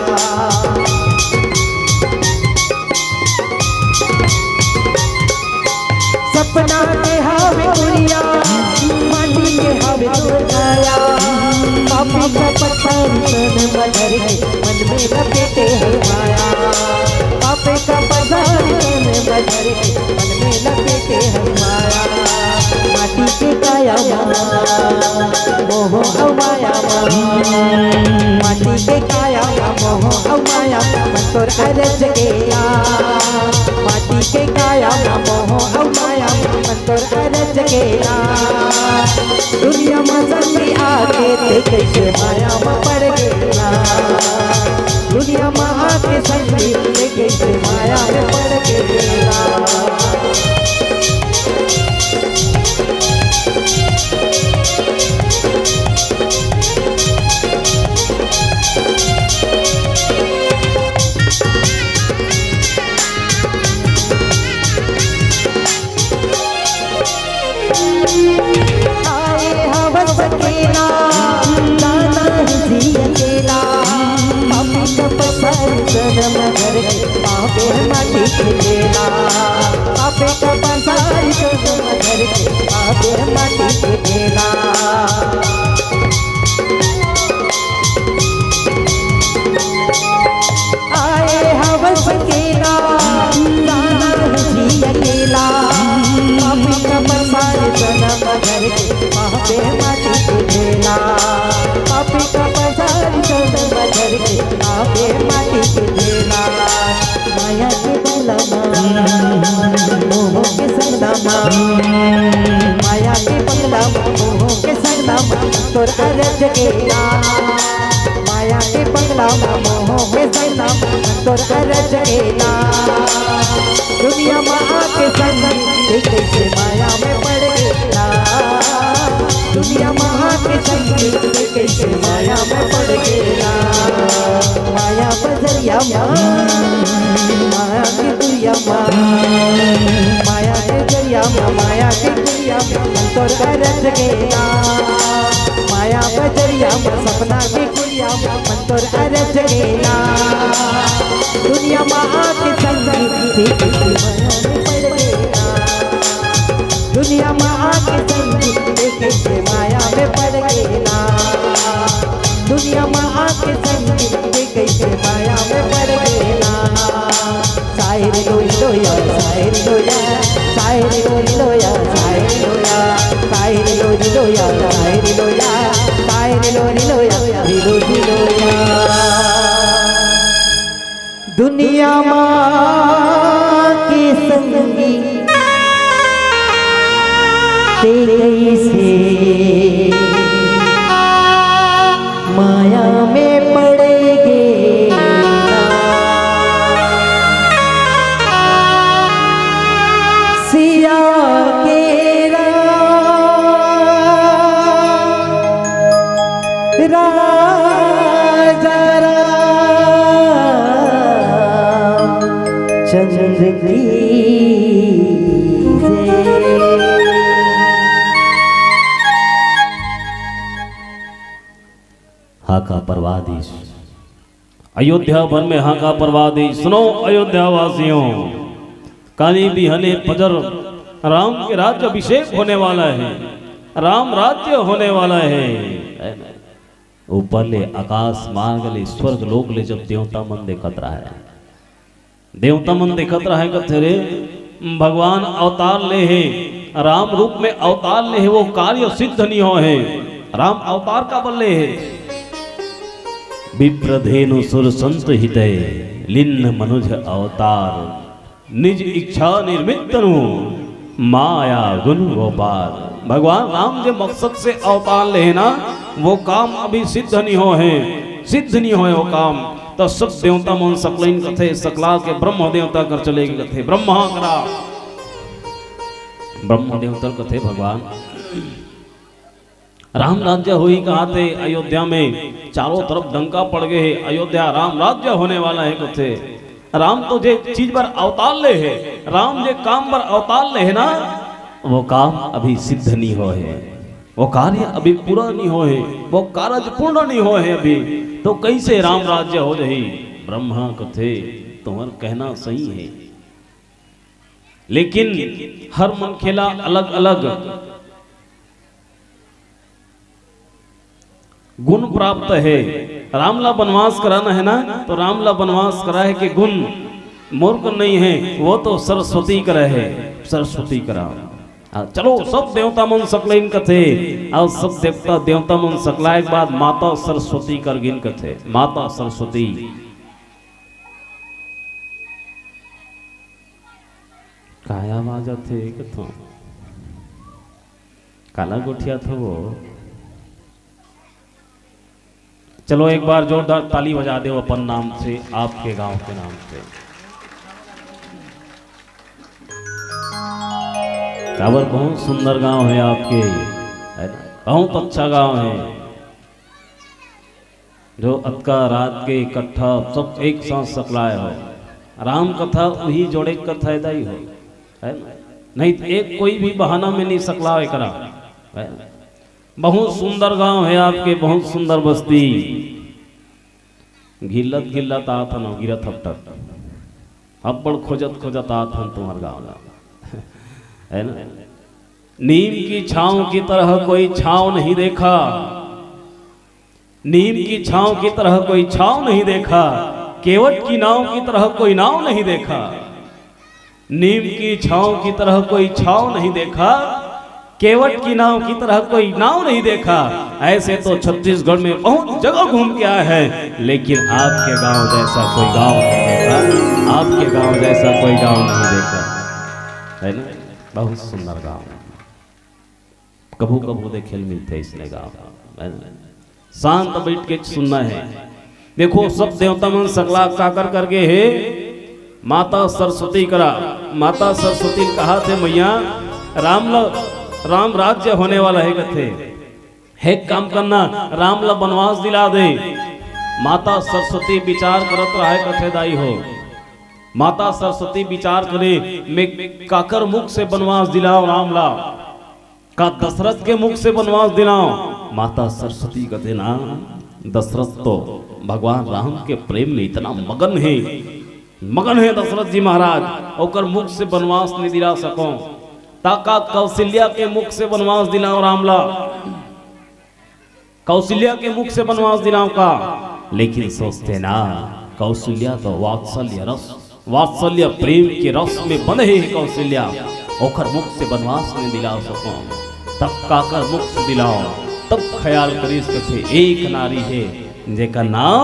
सपना के हवे गुरिया, माटी के हवे तोर काया। पापी का पंसारी तन म धर के, मन में लपेटे हस माया। पापी का पंसारी तन म धर के, मन में लपेटे हस माया। माटी के काया मा, मोह अउ माया मा। माटी के काया मा, मोह अउ माया मा, मन तोर अरज के ना। माटी के काया मा, मोह अउ माया मा, मन तोर अरज के ना। दुनिया म संगी आके, ते कइसे माया म पड़ गे ना। दुनिया म आके संगी, ते कइसे माया म पड़ गे ना। आए हवस केला, दाना ही जी अकेला। पापी का पसारी सनम घर के, पापे माटी के बेला। पापे का पसारी सनम घर के, पापे माटी के बेला। आए हवस केला, दाना ही जी अकेला। पापी का पसारी सनम घर के, पापे माटी के बेला। पापी का पसारी सनम घर के, पापे माटी के बेला। माया के पगला मा, मोह के संगना मा। माया के पगला मा, मोह के संगना मा, तोर अरज के ना। माया के पगला मा, मोह के संगना मा, तोर अरज के ना। दुनिया म आके संगी, ते कइसे माया में पड़ गे ना। दुनिया म आके संगी, ते कइसे माया में पड़ गे ना। माया बजरिया मा, माया के दुनिया मा, माया के दरिया मा, माया के दुनिया मा, मन तोर अरज गे ना। माया बजरिया मा, सपना के कुरिया मा, मन तोर अरज गे ना। दुनिया म आके संगी, ते कइसे माया में पड़ गे ना। दुनिया म आके संगी, ते कइसे माया में पड़ गे ना। दुनिया म आके संगी, ते कइसे माया में पड़ गे ना। साहिर लोई लोया, साहिर लोया, साहिर लोई लोया, साहिर लोया, साहिर लोई लोया, साहिर लोया, साहिर लोई लोया, हिलो हिलोया। दुनिया मा के संगी, ते कइसे माया में पड़ गे ना। सिया के राम, राजा राम चंद्र की अयोध्या भर में हाहाकार परवा दी। सुनो अयोध्या वासियों, काली बिहने फजर, राम के राज्य अभिषेक होने वाला है, राम राज्य होने वाला है। ऊपर ले आकाश मार्ग ले स्वर्ग लोक ले जब देवता मन देखत रहे, देवता मन देखत रहे, कथे रे, भगवान अवतार ले हे, राम रूप में अवतार ले हे, वो कार्य सिद्ध नहीं हो हे। राम अवतार काबर ले हे? विप्रधेनु सुर संत हितै, लिन्न मनुज अवतार, निज इच्छा निर्मित तनु, माया गुण गोपाल। भगवान राम जे मकसद से अवतार ले हे ना, वो काम अभी सिद्ध नहीं हो हे, सिद्ध नहीं हो हे वो काम। तो सब देवता मन सकलाइन कथे, सकला के ब्रह्म देवता कर चले गे कथे, ब्रह्मा करा, ब्रह्म देवता कथे, भगवान राम राज्य होही कहाथे, अयोध्या में चारों तरफ डंका पड़ गे हे, अयोध्या राम राज्य होने वाला हे कथे। राम तो जे चीज बर अवतार ले हे, राम जे काम बर अवतार ले हे ना, वो काम अभी सिद्ध नहीं हो हे, वो कार्य अभी पूरा नहीं हो हे, वो कारज पूर्ण नहीं हो हे अभी, तो कैसे राम राज्य हो जाही? ब्रह्मा कथे, तुम्हार कहना सही है, लेकिन हर मनखे ला अलग-अलग गुण प्राप्त हे। राम ला बनवास कराना हे ना, तो राम ला बनवास कराए के गुण मोर कर नहीं हे, वो तो सरस्वती करा हे, सरस्वती करा। आ, चलो, सब देवता मन सकलाइन कथे, अउ सब देवता, देवता मन सकलाए के बाद माता सरस्वती कर गिन कथे, माता सरस्वती। काय आवाज आथे कथों? काला गोठियाथो वो? चलो, एक बार जोरदार ताली बजा दो अपन नाम से, आपके गांव के नाम से। काबर बहुत सुंदर गांव है आपके, है ना? बहुत अच्छा गांव है। जो अतका रात के इकट्ठा सब एक साथ सकलाए हो, राम कथा उही जोड़े कथा दाई हो, है ना? नहीं तो एक कोई भी बहाना में नहीं सकलावे करा, है ना? बहुत सुंदर गांव है आपके, बहुत सुंदर बस्ती। घिल्लत घिल्लत आत हन, गिरत हपटत, अब्बड़ खोजत खोजत आत हन तुम्हार गांव ला, है ना? नीम की छांव की तरह कोई छांव नहीं देखा, नीम की छांव की तरह कोई छांव नहीं देखा, केवट की नाव की तरह कोई नाव नहीं देखा। नीम की छांव की तरह कोई छांव नहीं देखा, केवट की नाव की तरह कोई नाव नहीं देखा। ऐसे तो छत्तीसगढ़ में बहुत जगह घूम के आए हैं, लेकिन आपके गांव जैसा कोई गांव नहीं देखा, आपके गांव जैसा कोई गांव नहीं देखा, है ना? बहुत सुंदर गांव। कभू कभू देखे ल मिलथे इसने गाँव। शांत बैठ के सुनना है। देखो, सब देवता मन सकला काकर करके हे, माता सरस्वती करा। माता सरस्वती कहाथे, मैया, राम ल-, राम राज्य होने वाला है कथे। हे काम करना, राम ल बनवास दिला दे। माता सरस्वती विचार करत रहे कथे, दाई हो, माता सरस्वती विचार करे, मैं काकर मुख से बनवास दिलाओ राम ला? का दशरथ के मुख से बनवास दिलाओ? माता सरस्वती कथे ना, दशरथ तो भगवान राम के प्रेम में इतना मगन है, मगन है दशरथ जी महाराज, ओकर मुख से बनवास नहीं दिला सको। ता का कौशल्या के मुख से बनवास दिलाओ राम ला? कौशल्या के मुख से बनवास दिलाओ का? लेकिन सोचथे ना, कौशल्या तो वात्सल्य रस, वात्सल्य प्रेम के रस में बंधे हे कौशल्या, ओकर मुख से बनवास नहीं दिला सको। तब काकर मुख से दिलाओ? तब ख्याल करिस कथे, एक नारी हे जेकर नाम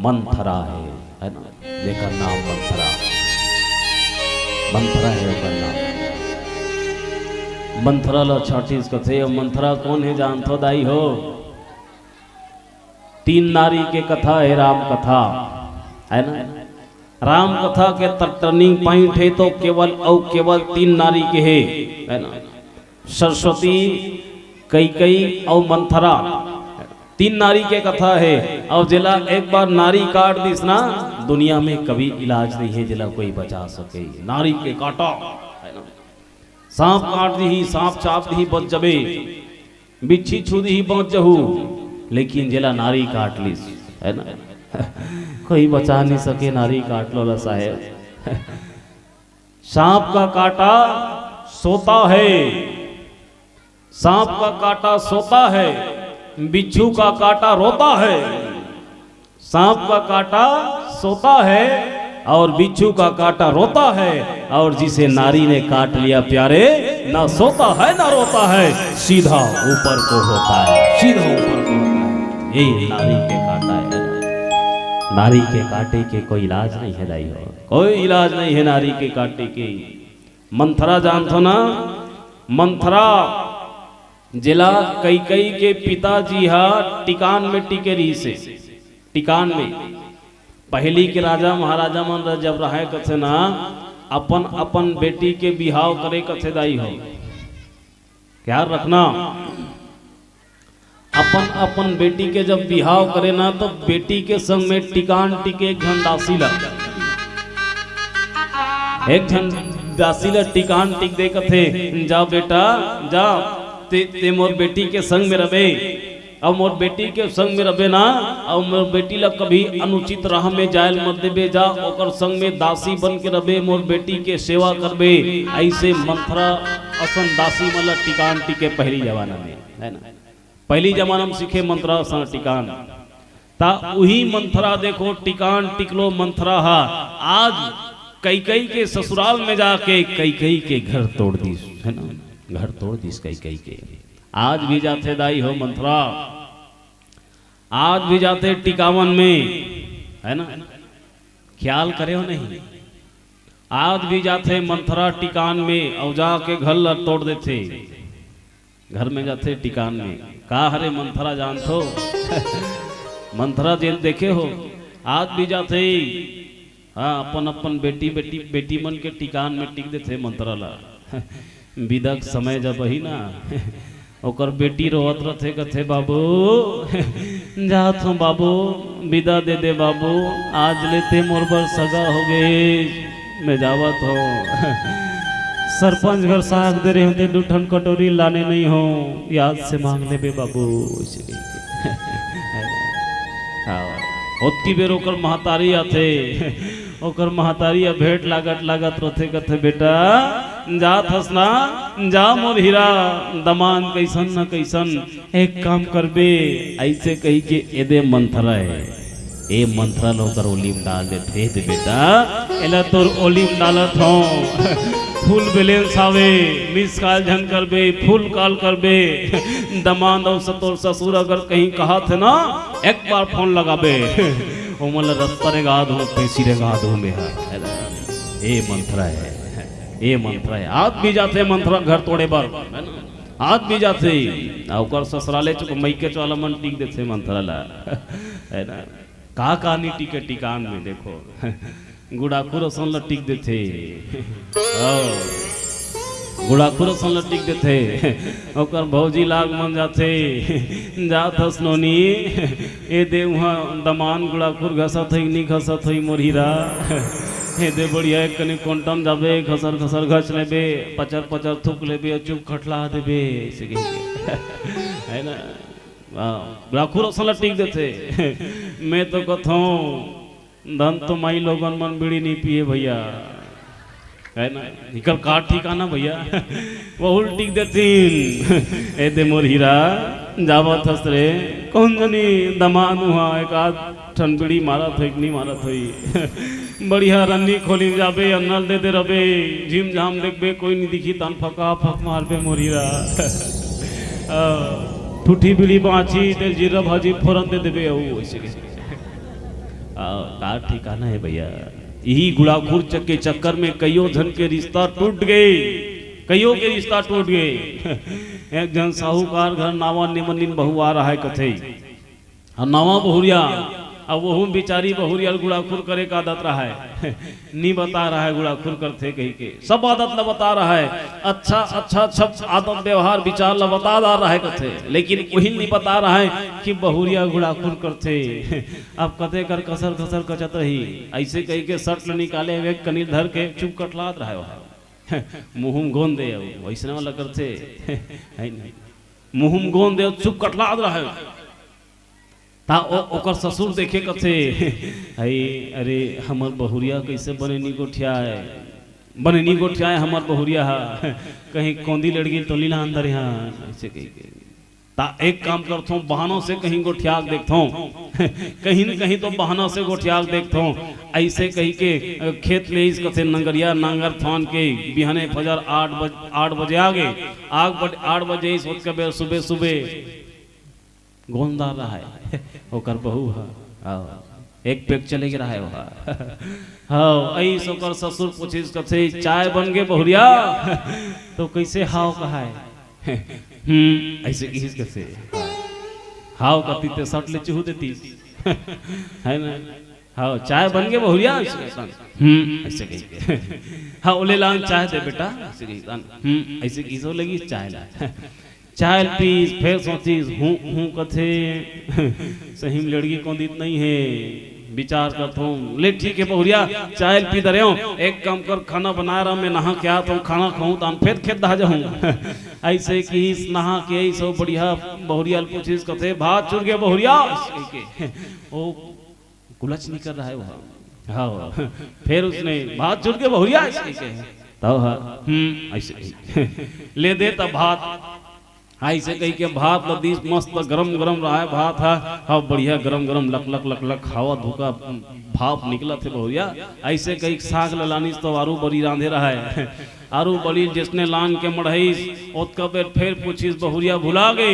मंथरा हे, है ना? जेकर नाम मंथरा, मंथरा हे ओकर नाम। मंथरा ल छाटिस कथे, मंथरा कोन हे जानथो दाई हो? तीन नारी के कथा हे राम कथा, है ना? राम कथा के त-, turning point हे तो केवल अउ केवल तीन नारी के हे, है ना? सरस्वती, कैकई अउ मंथरा, तीन नारी के कथा हे। अउ जेला एक बार नारी काट दिस ना, दुनिया में कभी इलाज नहीं हे जेला कोई बचा सके। नारी के काटा, है ना? सांप काट दिही, सांप चाप दिही, बच जबे, बिच्छी छू दिही, बच जहू, लेकिन जेला नारी काट लिस, है ना? कोई बचा नहीं सके नारी काटलो ला साहेब। सांप का काटा सोता है, सांप का काटा सोता है, बिच्छू का काटा रोता है। सांप का काटा सोता है और बिच्छू का काटा रोता है, और जिसे नारी ने काट लिया प्यारे, ना सोता है ना रोता है, सीधा ऊपर को होता है, सीधा ऊपर को होता है। ये नारी के काटा है, नारी के काटे के कोई इलाज नहीं है दाई हो, कोई इलाज नहीं है नारी के काटे के। मंथरा जानथो ना, मंथरा जेला कैकई के पिताजी हा टिकान में टिके रहिसे। टिकान में पहिली के राजा महाराजा मन र-, जब रहय कथे ना, अपन अपन बेटी के बिहाव करे कथे दाई हो, ख्याल रखना। अपन अपन बेटी के जब बिहाव करे ना, तो बेटी के संग में टिकान टिके एक झन दासी ला, एक झन दासी ला टिकान टिक दे कथे, जा बेटा जा, ते, ते मोर बेटी के संग में रबे, अउ मोर बेटी के संग में रबे ना, अउ मोर बेटी ला कभी अनुचित राह में जायल मत देबे, जा ओकर संग में दासी बन के रबे, मोर बेटी के सेवा करबे। ऐसे मंथरा असन दासी मन ला टिकान टिके पहली जमाना में, है ना, पहली जमाना में सीखे मंथरा असन टिकान। ता उही मंथरा देखो टिकान टिकलो मंथरा हा आज कैकई के ससुराल में जाके कैकई के घर तोड़ दिस, है ना, घर तोड़ दिस कैकई के। आज भी जाथे दाई हो मंथरा, आज भी जाथे टिकावन में, है ना, ख्याल करे हो नहीं, आज भी जाथे मंथरा टिकान में अउ जाके घर ला तोड़ देथे। घर में जाथे टिकान में, का हरे मंथरा जानथो? मंथरा जेन देखे हो, आज भी जाथे। हाँ, अपन अपन बेटी बेटी बेटी मन के टिकान में टिक देथे मंथरा ला। बिदा के समय जब ही ना, ओकर बेटी रोवत रथे, कथे, "बाबू, जात हूँ बाबू, बिदा दे दे बाबू, आज ले ते मोर बर सगा हो गए, मैं जावत हूँ।" सरपंच घर साग दे रहे होते, दू ठन कटोरी लाने नहीं हो, याद से मांग लेबे बाबू, ऐसे कहिके। हाँ, ओतकी बेर ओकर महतारी आथे, ओकर महतारी अब भेंट लागत लागत रोथे, कथे, "बेटा, जात हस ना, जा मोर हीरा, दमान कैसन न कैसन, एक काम करबे," ऐसे कहिके एदे मंथरा है। ए मंथरा ल ओकर ओली म डाल देथे, "दे बेटा, एला तोर ओली म डालत हौं, फुल बैलेंस हावे, मिस कॉल झन करबे, फुल कॉल करबे, दमांद अउ स-, तोर ससुर अगर कहीं कहत हे ना, एक बार फोन लगाबे, ओमन ल रस्ता रेंगा दूं, पेसी रेंगा दूं मैं ह।" ए मंथरा है, ए मंथरा है, आज भी जाथे मंथरा घर तोड़े बर, है ना? आज भी जाथे, आ ओकर ससुराले चुक मइके चोला मन टिक देथे मंथरा ला, है ना? का कहानी टिके टिकान में देखो, गुड़ाखुर असन ल टिक देथे। ओ, गुड़ाखुर असन ल टिक देथे। ओकर भौजी लाग मन जाथे, "जात हस नोनी, ए दे उहाँ दमान गुड़ाखुर घसत होई, नी घसत होई मोर हीरा। ए दे बढ़िया एक कनी कोंटम जाबे, घसर घसर घस लेबे, पचर पचर थूक लेबे, अउ चुप खटला देबे," ऐसे कहिके। है ना? हाँ, गुड़ाखुर असन ल टिक देथे। मैं तो कथौं, धन तो माई लोगन मन बीड़ी नी पिए भैया, है ना? इकर का ठिकाना भैया? वहू ल टिक देथिन। ए दे मोर हीरा, जावत हस रे, कौन जनी दमांद उहाँ एक आध ठन बीड़ी मारत होई कि नी मारत होई। बढ़िया रन्नी खोली म जाबे, अन्ना ल दे दे रबे, झिम झाम देखबे, कोई नी दिखी, तहान फका फक मारबे मोर हीरा। आ, ठूठी बीड़ी बांचही, ते जीरा भाजी फोरन दे देबे, अउ ऐसे कहिके। आ, का ठिकाना है भैया? इही गुड़ाखुर चक के चक्कर में कइयो झन के रिश्ता टूट गे, कइयो के रिश्ता टूट गे। एक झन साहूकार घर नावा निमनिन बहु आ रहय कथे, अउ नावा बहुरिया, अउ वहू बिचारी बहुरिया ल गुड़ाखुर करे के आदत रहय, नी बता रहय गुड़ाखुर करथे कहिके, सब आदत ल बता रहय, अच्छा अच्छा अच्छा आदत व्यवहार विचार ल बता डार रहय कथे, लेकिन उही ल नी बता रहय कि बहुरिया गुड़ाखुर करथे। अब कते कर कसर कसर कचत रही, ऐसे कहिके शर्ट ल निकाले हुए कनीर धर के चुप कटलात रहय ओहा। मुँह म गोंद दे, वैसने वाला करथे, है नहीं? मुँह म गोंद दे, चुप कटलात रहय। ता ओ, ओकर ससुर देखे कथे, "हई, अरे, हमर बहुरिया कइसे बने नी गोठियाए, बने नी गोठियाए हमर बहुरिया ह, कहीं कोंदी लड़गी तो नी लान दरे ह," अइसे कहिके। ता एक काम करथों, बहानों से कहीं गोठिया के देखथों, कहीं न कहीं तो बहाना से गोठिया के देखथों। अइसे कहिके, अ, खेत ले आइस कथे नंगरिया, नांगर फान के बिहाने फजर आठ बज-, आठ बजे आ गे, आग बज-, आठ बजे आइस, ओतका बेर सुबह सुबह गोंदा रहय, ओकर बहू ह, हव, एक पैक चले गे रहय ओहा। हव, अइस ओकर ससुर पूछिस कथे, "चाय बन गे बहुरिया?" तो कइसे हाव कहय? "हम्म," अइसे किहिस कथे। हाव कहितिस ते सट ले चिहू देतिस। है ना? "हाव, चाय बन गे बहुरिया?" अइसे कहितिस। "हम्म," अइसे कहिके। "हाव, ओले लान चाय दे बेटा," अइसे कहितिस। "हम्म," अइसे किहिस, लगिस चाय ला। चाय ल पीस, फेर सोचिस, "हूँ, हूँ," कथे, "सही म लड़गी कोंदी त नइ हे।" विचार करथों, "ले ठीक हे बहुरिया, चाय ल पी डरेंव, एक काम कर, खाना बनाए रह, मैं नहा के आथों, खाना खाहूँ, तान फेर खेत डहा जाहूँ।" अइसे किहिस, नहा के अइस ओ बढ़िया बहुरिया ल पूछिस, कथे, "भात चुर गे बहुरिया?" अइसे कहिके। ओ कुलच निकल रहा है वहाँ। हाँ, फिर उसने, "भात चुर गे बहुरिया?" अइसे कहिके। तब ह, "हम्म," अइसे कहिके। "ले दे तब भात।" अइसे कहिके भात ल दीस, मस्त गरम गरम रहय भात ह। हाँ, बढ़िया गरम गरम लक लक लक लक हवा धुका भाप निकलत हे बहुरिया। अइसे कहिके साग ल लानिस तो आरू बरी रांधे रहय। आरू बरी ल जइसने लान के मढ़ाइस, ओतका बेर फेर पूछिस, "बहुरिया भुला गे?"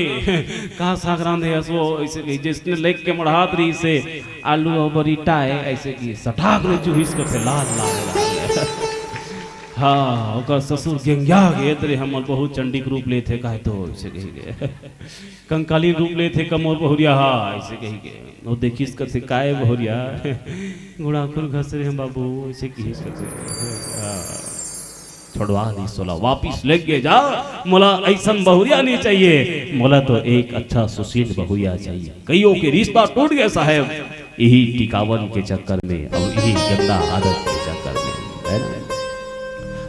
"का साग रांधे हस वो?" अइसे कहिके जइसने लेग के मढ़ात रहिस हे, "आलू अउ बरी टाय," अइसे कहिके सटाक ले चुहिस कथे लाल लाल लाल। हाँ, ओकर ससुर गेंगिया गे, "ए दरे हमर बहू चंडी के रूप लेथे काय तो," अइसे कहिके। "कंकाली रूप लेथे का मोर बहुरिया हा," अइसे कहिके। ओ देखिस कथे, "काय बहुरिया?" "गुड़ाखुर घसरे हँव बाबू," अइसे किहिस कथे। हाँ। छोड़वा दीस ओला, "वापिस लेग गे जा, मोला अइसन बहुरिया नइ चाहिए, मोला तो एक अच्छा सुशील बहुरिया चाहिए।" कइयो के रिश्ता टूट गे साहेब, इही टिकावन के चक्कर में अउ इही गंदा आदत के चक्कर में, है ना?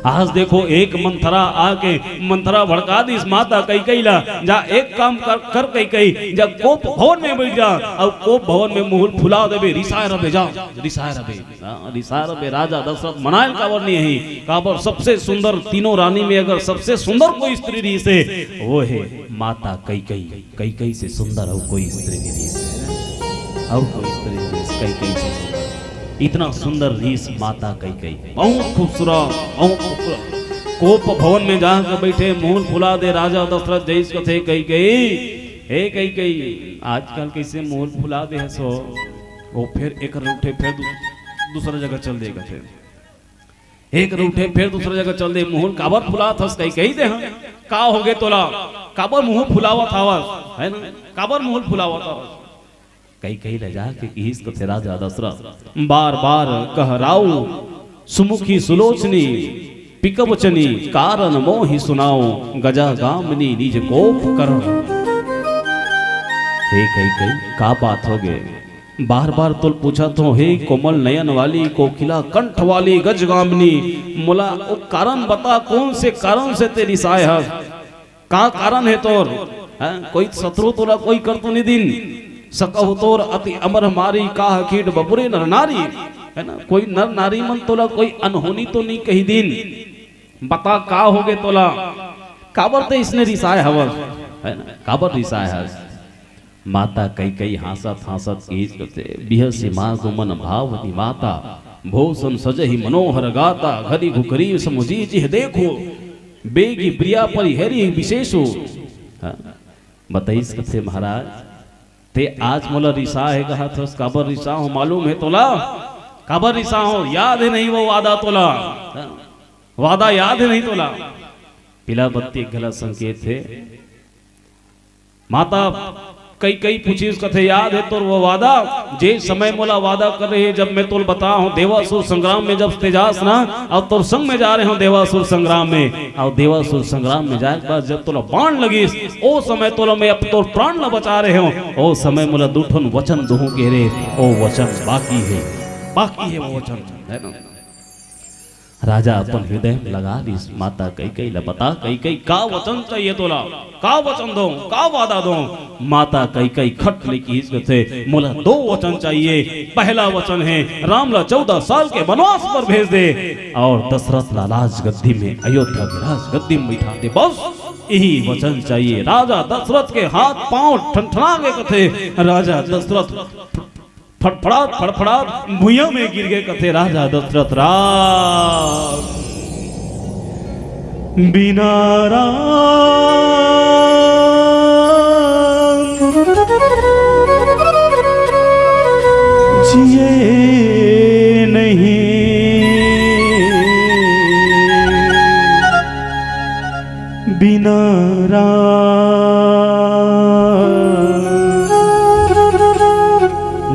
आज देखो, एक मंथरा आके मंथरा भड़का दीस माता कैकई ला, "जा एक काम कर, कर कैकई, जा कोप भवन में बइठ जा, अउ कोप भवन में मुँह ल फुला देबे, रिसाय रबे, जा, रिसाय रबे।" हाँ, रिसाय रबे, राजा दशरथ मनायल काबर नइ आही? काबर सबसे सुंदर तीनों रानी में अगर सबसे सुंदर कोई स्त्री रहिस हे, वो हे माता कैकई। कैकई से सुंदर अउ कोई स्त्री नइ रहिस हे। अउ कोई स्त्री नइ रहिस, कैकई से सुंदर। इतना सुंदर रहिस माता कैकई। बहुत खूबसूरत, बहुत खूबसूरत। कोप भवन में जाके बइठे, मुँह ल फुला दे राजा दशरथ, जइस कथे कैकई, "हे कैकई, आजकल कइसे मुँह ल फुला दे हस हो?" वो फेर एक उठे, फेर दू-, दूसरा जगह चल दे कथे। एक उठे, फेर दूसरा जगह चल दे, "मुँह ल काबर फुलात हस?" कैकई, "कहि दे हँव, का होगे तोला? काबर मुँह फुलावत हवस, है ना? काबर मुँह ल फुलावत हवस?" कैकई लजा के किहिस कथे, "राजा दशरथ, बार बार कह राऊ, सुमुखी सुलोचनी, पिकवचनी, कारण मोहि सुनाओ, गजा गामिनी निज कोप करण।" हे कैकई, का बात होगे? बार बार तोल पूछत हँव, हे कोमल नयन वाली, कोकिला कंठ वाली, गजगामिनी, मोला ओ कारण बता, कौन से कारण से तें रिसाय हस? का कारण हे तोर? हैं? कोई शत्रु तोला कोई कर तो नइ दिन? सकहु तोर अति अमर मारी, काह कीट बपुरे नर नारी। है ना? कोई नर नारी मन तोला कोई अनहोनी तो नइ कहि दिन? बता का होगे तोला? काबर तें अइसने रिसाय हवस? है ना? काबर रिसाय हस? माता कैकई हाँसत हाँसत किहिस कथे, "बिहसी मागु मन भावनी माता, भूषण सजहि मनोहर गाता, घरि घुघरी समुझी जिह देखो, बेगि प्रिया परिहरी विशेषो।" हाँ, बताइस कथे, "महाराज, तें आज मोला रिसाहे कहत हस, काबर रिसाहूँ मालूम हे तोला? काबर रिसाहूँ? याद हे नहीं वो वादा तोला? हाँ, वादा याद हे नहीं तोला?" पीला बत्ती एक घला संकेत हे। माता कैकई पूछिस कथे, "याद हे तोर वो वादा, जे समय मोला वादा करे रहे, जब मैं तोल बताहूँ, देवासुर संग्राम में जब तें जास ना, अउ तोर संग में जा रहे हँव देवासुर संग्राम में, अउ देवासुर संग्राम में जाय के बाद जब तोला बाण लगिस, ओ समय तोला मैं अब तोर प्राण ला बचाय रहे हँव, ओ समय मोला दू ठन वचन दुहूँ कहे रहे, ओ वचन बाकी हे, बाकी हे वो वचन, है ना?" राजा अपन हृदय में लगा लिस माता कैकई ला। बता कैकई, का वचन चाहिए तोला? का वचन दो, का वादा दो? माता कैकई खट ले किहिस कथे, मोला दो वचन चाहिए। पहला वचन है, राम ला चौदह साल के वनवास पर भेज दे और दशरथ ला राजगद्दी में, अयोध्या के राजगद्दी में बैठा दे। बस यही वचन चाहिए। राजा दशरथ के हाथ पांव ठनठना के कथे, राजा दशरथ फड़फड़ात फड़फड़ात भुइयां में गिर गए। कथे राजा दशरथ, राम बिना राम जिए नहीं, बिना राम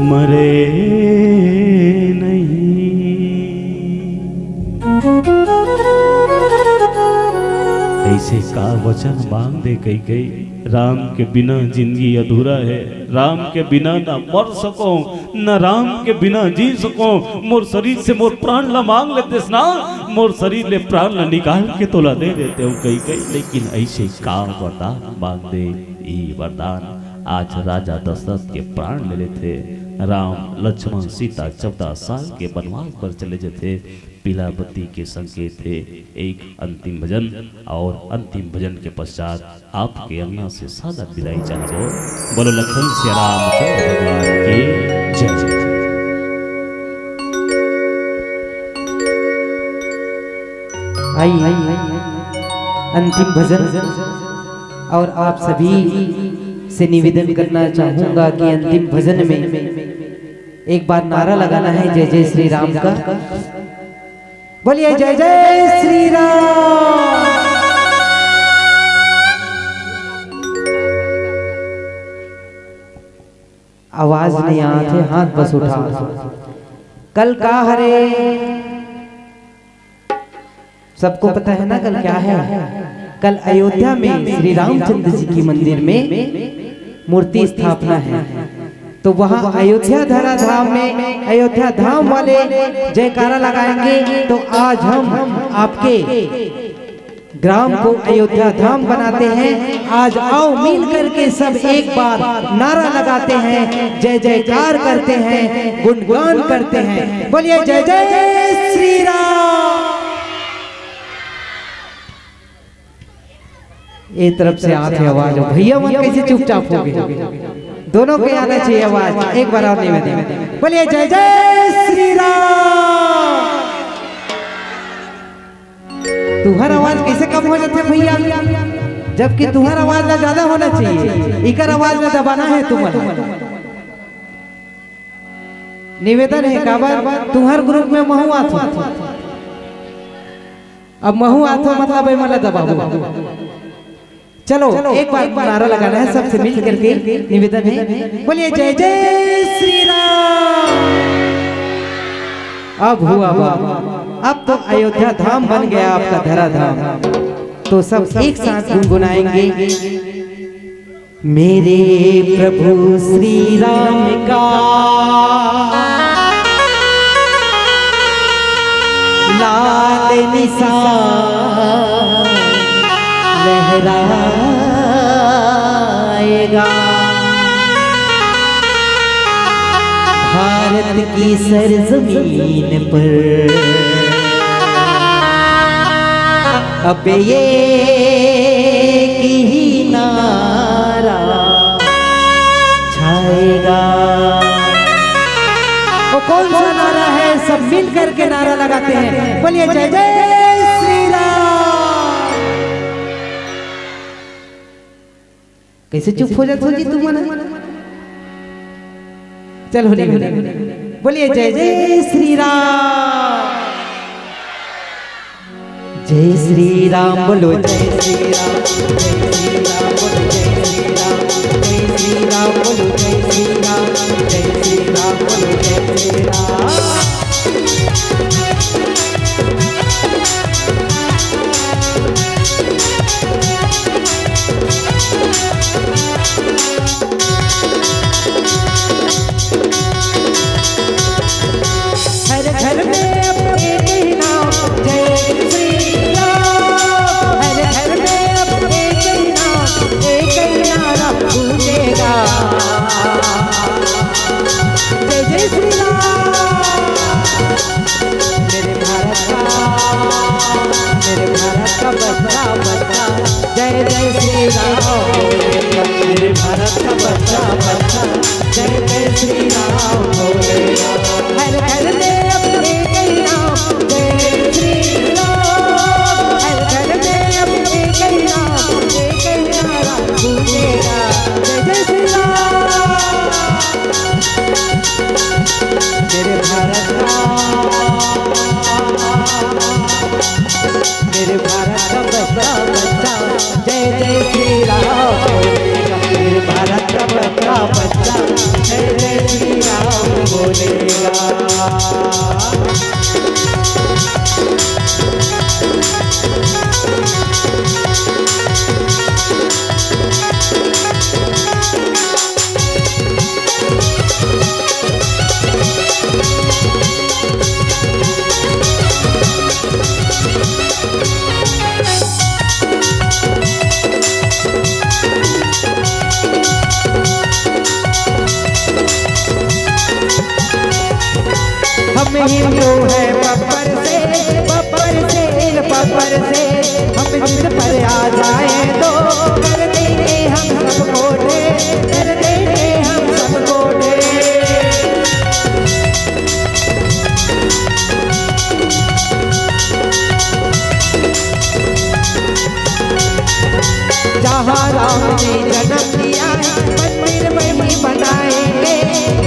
मरे नहीं। ऐसे का वचन मांग दे कैकई, राम के बिना जिंदगी अधूरा है। राम के बिना ना मर सको, ना राम के बिना जी सको। मोर शरीर से मोर प्राण ला मांग लेतेस ना, मोर शरीर ले प्राण ला निकाल के तोला दे देते हो कैकई, लेकिन ऐसे का वरदान मांग दे। ई वरदान आज राजा दशरथ के प्राण ले लेथे। राम लक्ष्मण सीता चौदह साल के वनवास पर चले जथे। पीला बत्ती के संकेत हे एक अंतिम भजन, और अंतिम भजन के पश्चात आपके अंगना से सादर विदाई चाहबो। बोलो लखन सिया रामचंद्र भगवान की जय। आइए, अंतिम भजन, और आप सभी से निवेदन करना चाहूंगा कि अंतिम भजन में एक बार नारा लगाना है जय जय श्री राम का। बोलिए जय जय श्री राम। आवाज नहीं आत हे, हाथ बस उठा। कल का हरे, सबको पता है ना कल क्या है? कल अयोध्या में श्री रामचंद्र जी की मंदिर में मूर्ति स्थापना है। तो वहां अयोध्या धरा धाम में, अयोध्या धाम वाले जयकारा लगाएंगे। तो आज हम आपके ग्राम को अयोध्या धाम बनाते हैं। आज आओ मिल करके सब एक बार नारा लगाते हैं, जय जयकार करते हैं, गुणगान करते हैं। बोलिए जय जय श्री राम। एक तरफ से आत हे आवाज, भैया मन कैसे चुपचाप हो गए? दोनों के आना चाहिए आवाज। एक बार और निवेदन, बोलिए जय जय श्री राम। तुहर आवाज कैसे कम हो जाथे भैया, जबकि तुहर आवाज ला ज्यादा होना चाहिए, इकर आवाज ला दबाना है तुमन। निवेदन है, काबर तुहर ग्रुप में महू आथो, अब महू आथो मतलब ए मन ला दबाबो। चलो एक बार नारा लगाना है सबसे मिल करके, निवेदन है, बोलिए जय जय श्री राम। अब हुआ बाबा, अब तो अयोध्या धाम बन गया आपका धरा धाम। तो सब एक साथ गुनगुनाएंगे। मेरे प्रभु श्री राम का लाल निशान लहराएगा। भारत की सरजमीन पर अब ये एक ही नारा छाएगा। वो कौन सा नारा है? सब मिल करके नारा लगाते हैं, बोलिए जय जय श्री राम। कैसे चुप हो जाते हो जी तुम? चलो, बोलिए जय जय श्री राम। जय श्री राम बोलो, जय श्री राम, जय श्री राम बोलो, जय श्री राम, जय श्री राम बोलो, जय श्री राम, जय श्री राम बोलो, जय श्री राम। हर घर में अब एक ही नाम, जय बच्चा बच्चा, जय जय श्री राम बोलेगा। मेरे भारत का बच्चा बच्चा, जय जय श्री राम बोलेगा। हर घर में अब एक ही नाम, जय श्री राम। हर घर में अब एक ही नाम, एक ही नारा गूंजेगा, जय जय श्री राम। मेरे भारत का, मेरे भारत का बच्चा बच्चा, जय जय श्री राम बोलेगा। मेरे भारत का बच्चा बच्चा, जय जय श्री राम बोलेगा। हम हिंदू हैं बब्बर से, बब्बर से, बब्बर से। हम जिद पर आ जाए तो कर देंगे हम सबको ढेर, कर देंगे हम सबको ढेर। जहाँ राम ने जन्म लिया है, मंदिर वही बनाएंगे,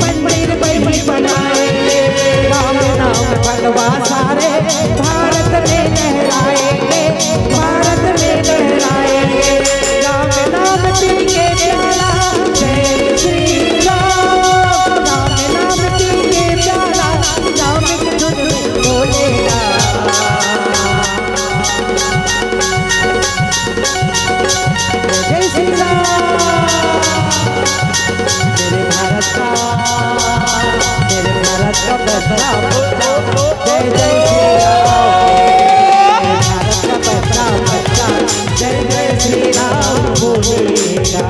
मंदिर वही बनाएंगे। राम नाम भगवा सारे भारत में लहराएंगे, भारत में लहराएंगे। राम नाम पी के प्याला, जय श्री राम। राम नाम पी के प्याला, राम की धुन में डोलेगा। जय श्री राम। मेरे भारत का, मेरे भारत का बच्चा बच्चा, जय जय श्री राम। मेरे भारत का बच्चा बच्चा, जय जय श्री राम बोलेगा।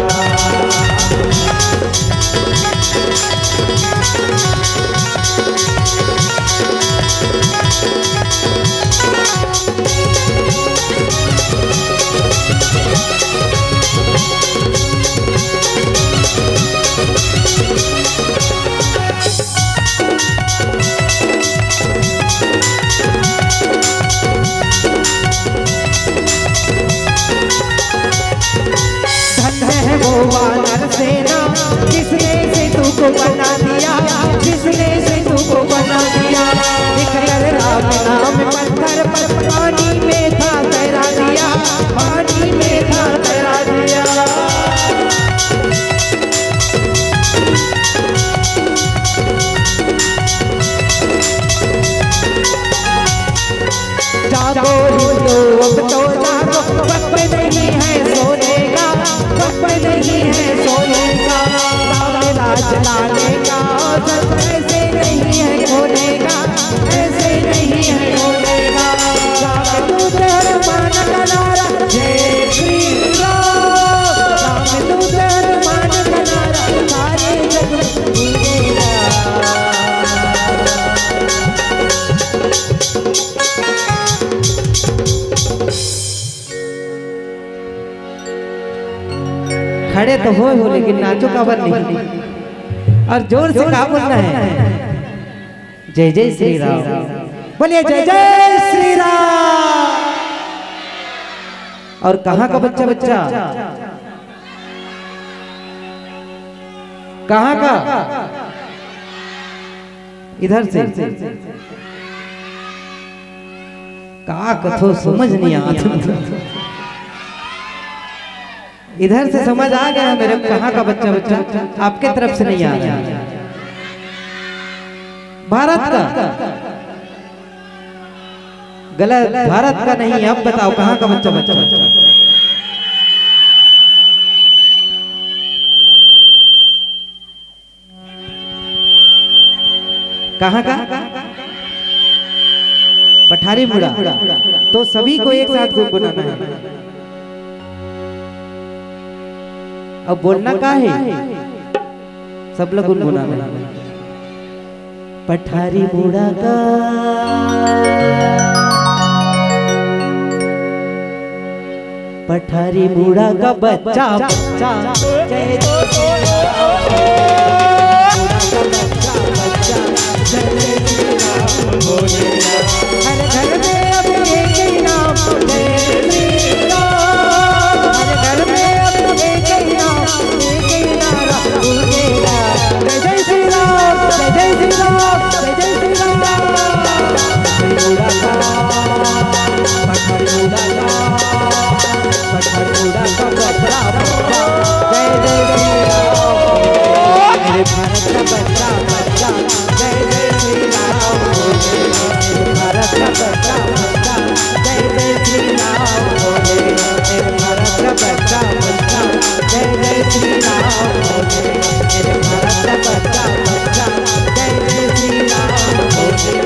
धन्य है वो वानर सेना, जिसने सेतु को बना दिया, जिसने सेतु को बना दिया। लिखकर राम नाम पत्थर पर, पानी में था तैरा दिया, पानी में था तैरा दिया। जागो हिंदू, अब तो जागो, वक्त नहीं है सोने का, वक्त नहीं है सोने का। राम राज लाने का अवसर ऐसे नहीं है खोने का, ऐसे नहीं है खोने का। राम दूत हनुमान का नारा, जय श्री राम। राम दूत हनुमान का नारा, सारे जग में गूंजेगा। खड़े तो हो, हो, लेकिन नाचो काबर नहीं? और जोर से का बोलना है? जय जय श्री राम। बोलिए, जय जय श्री राम। और कहाँ का बच्चा बच्चा? कहाँ का? इधर से। का कथो समझ नहीं आता। इधर से समझ आ गया मेरे को, कहाँ का बच्चा बच्चा? आपके तरफ से नहीं आ रहा है, भारत का। गलत, भारत का नहीं है। अब बताओ, कहाँ का बच्चा बच्चा? कहाँ का? पठारी मुड़ा। तो सभी को एक साथ गुनगुनाना है। अब बोलना का है? सब लोग गुनगुनाना है। पठारी मुड़ा का पठारी मुड़ा का बच्चा, बच्चा, जय जय श्री राम। मुड़ा का बच्चा, बच्चा, जय जय श्री राम। हर घर में अब एक ही नाम, जय जय श्री राम। हर घर में अब एक ही नाम, एक ही नारा गूंजेगा। जय जय श्री राम, जय जय श्री राम, जय जय श्री राम। मुड़ा का, पठारी मुड़ा का, पठारी मुड़ा का बच्चा, बच्चा, जय जय श्री राम। मेरे भारत का बच्चा, बच्चा, जय जय श्री राम। मेरे भारत का बच्चा, बच्चा, जय जय श्री राम। मेरे भारत का बच्चा, बच्चा, जय जय श्री राम। मेरे भारत का बच्चा, बच्चा, जय जय श्री राम। मेरे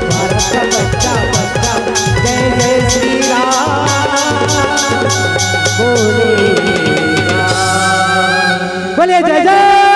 भारत का बच्चा, बच्चा, जय जय श्री राम। बोले जय जय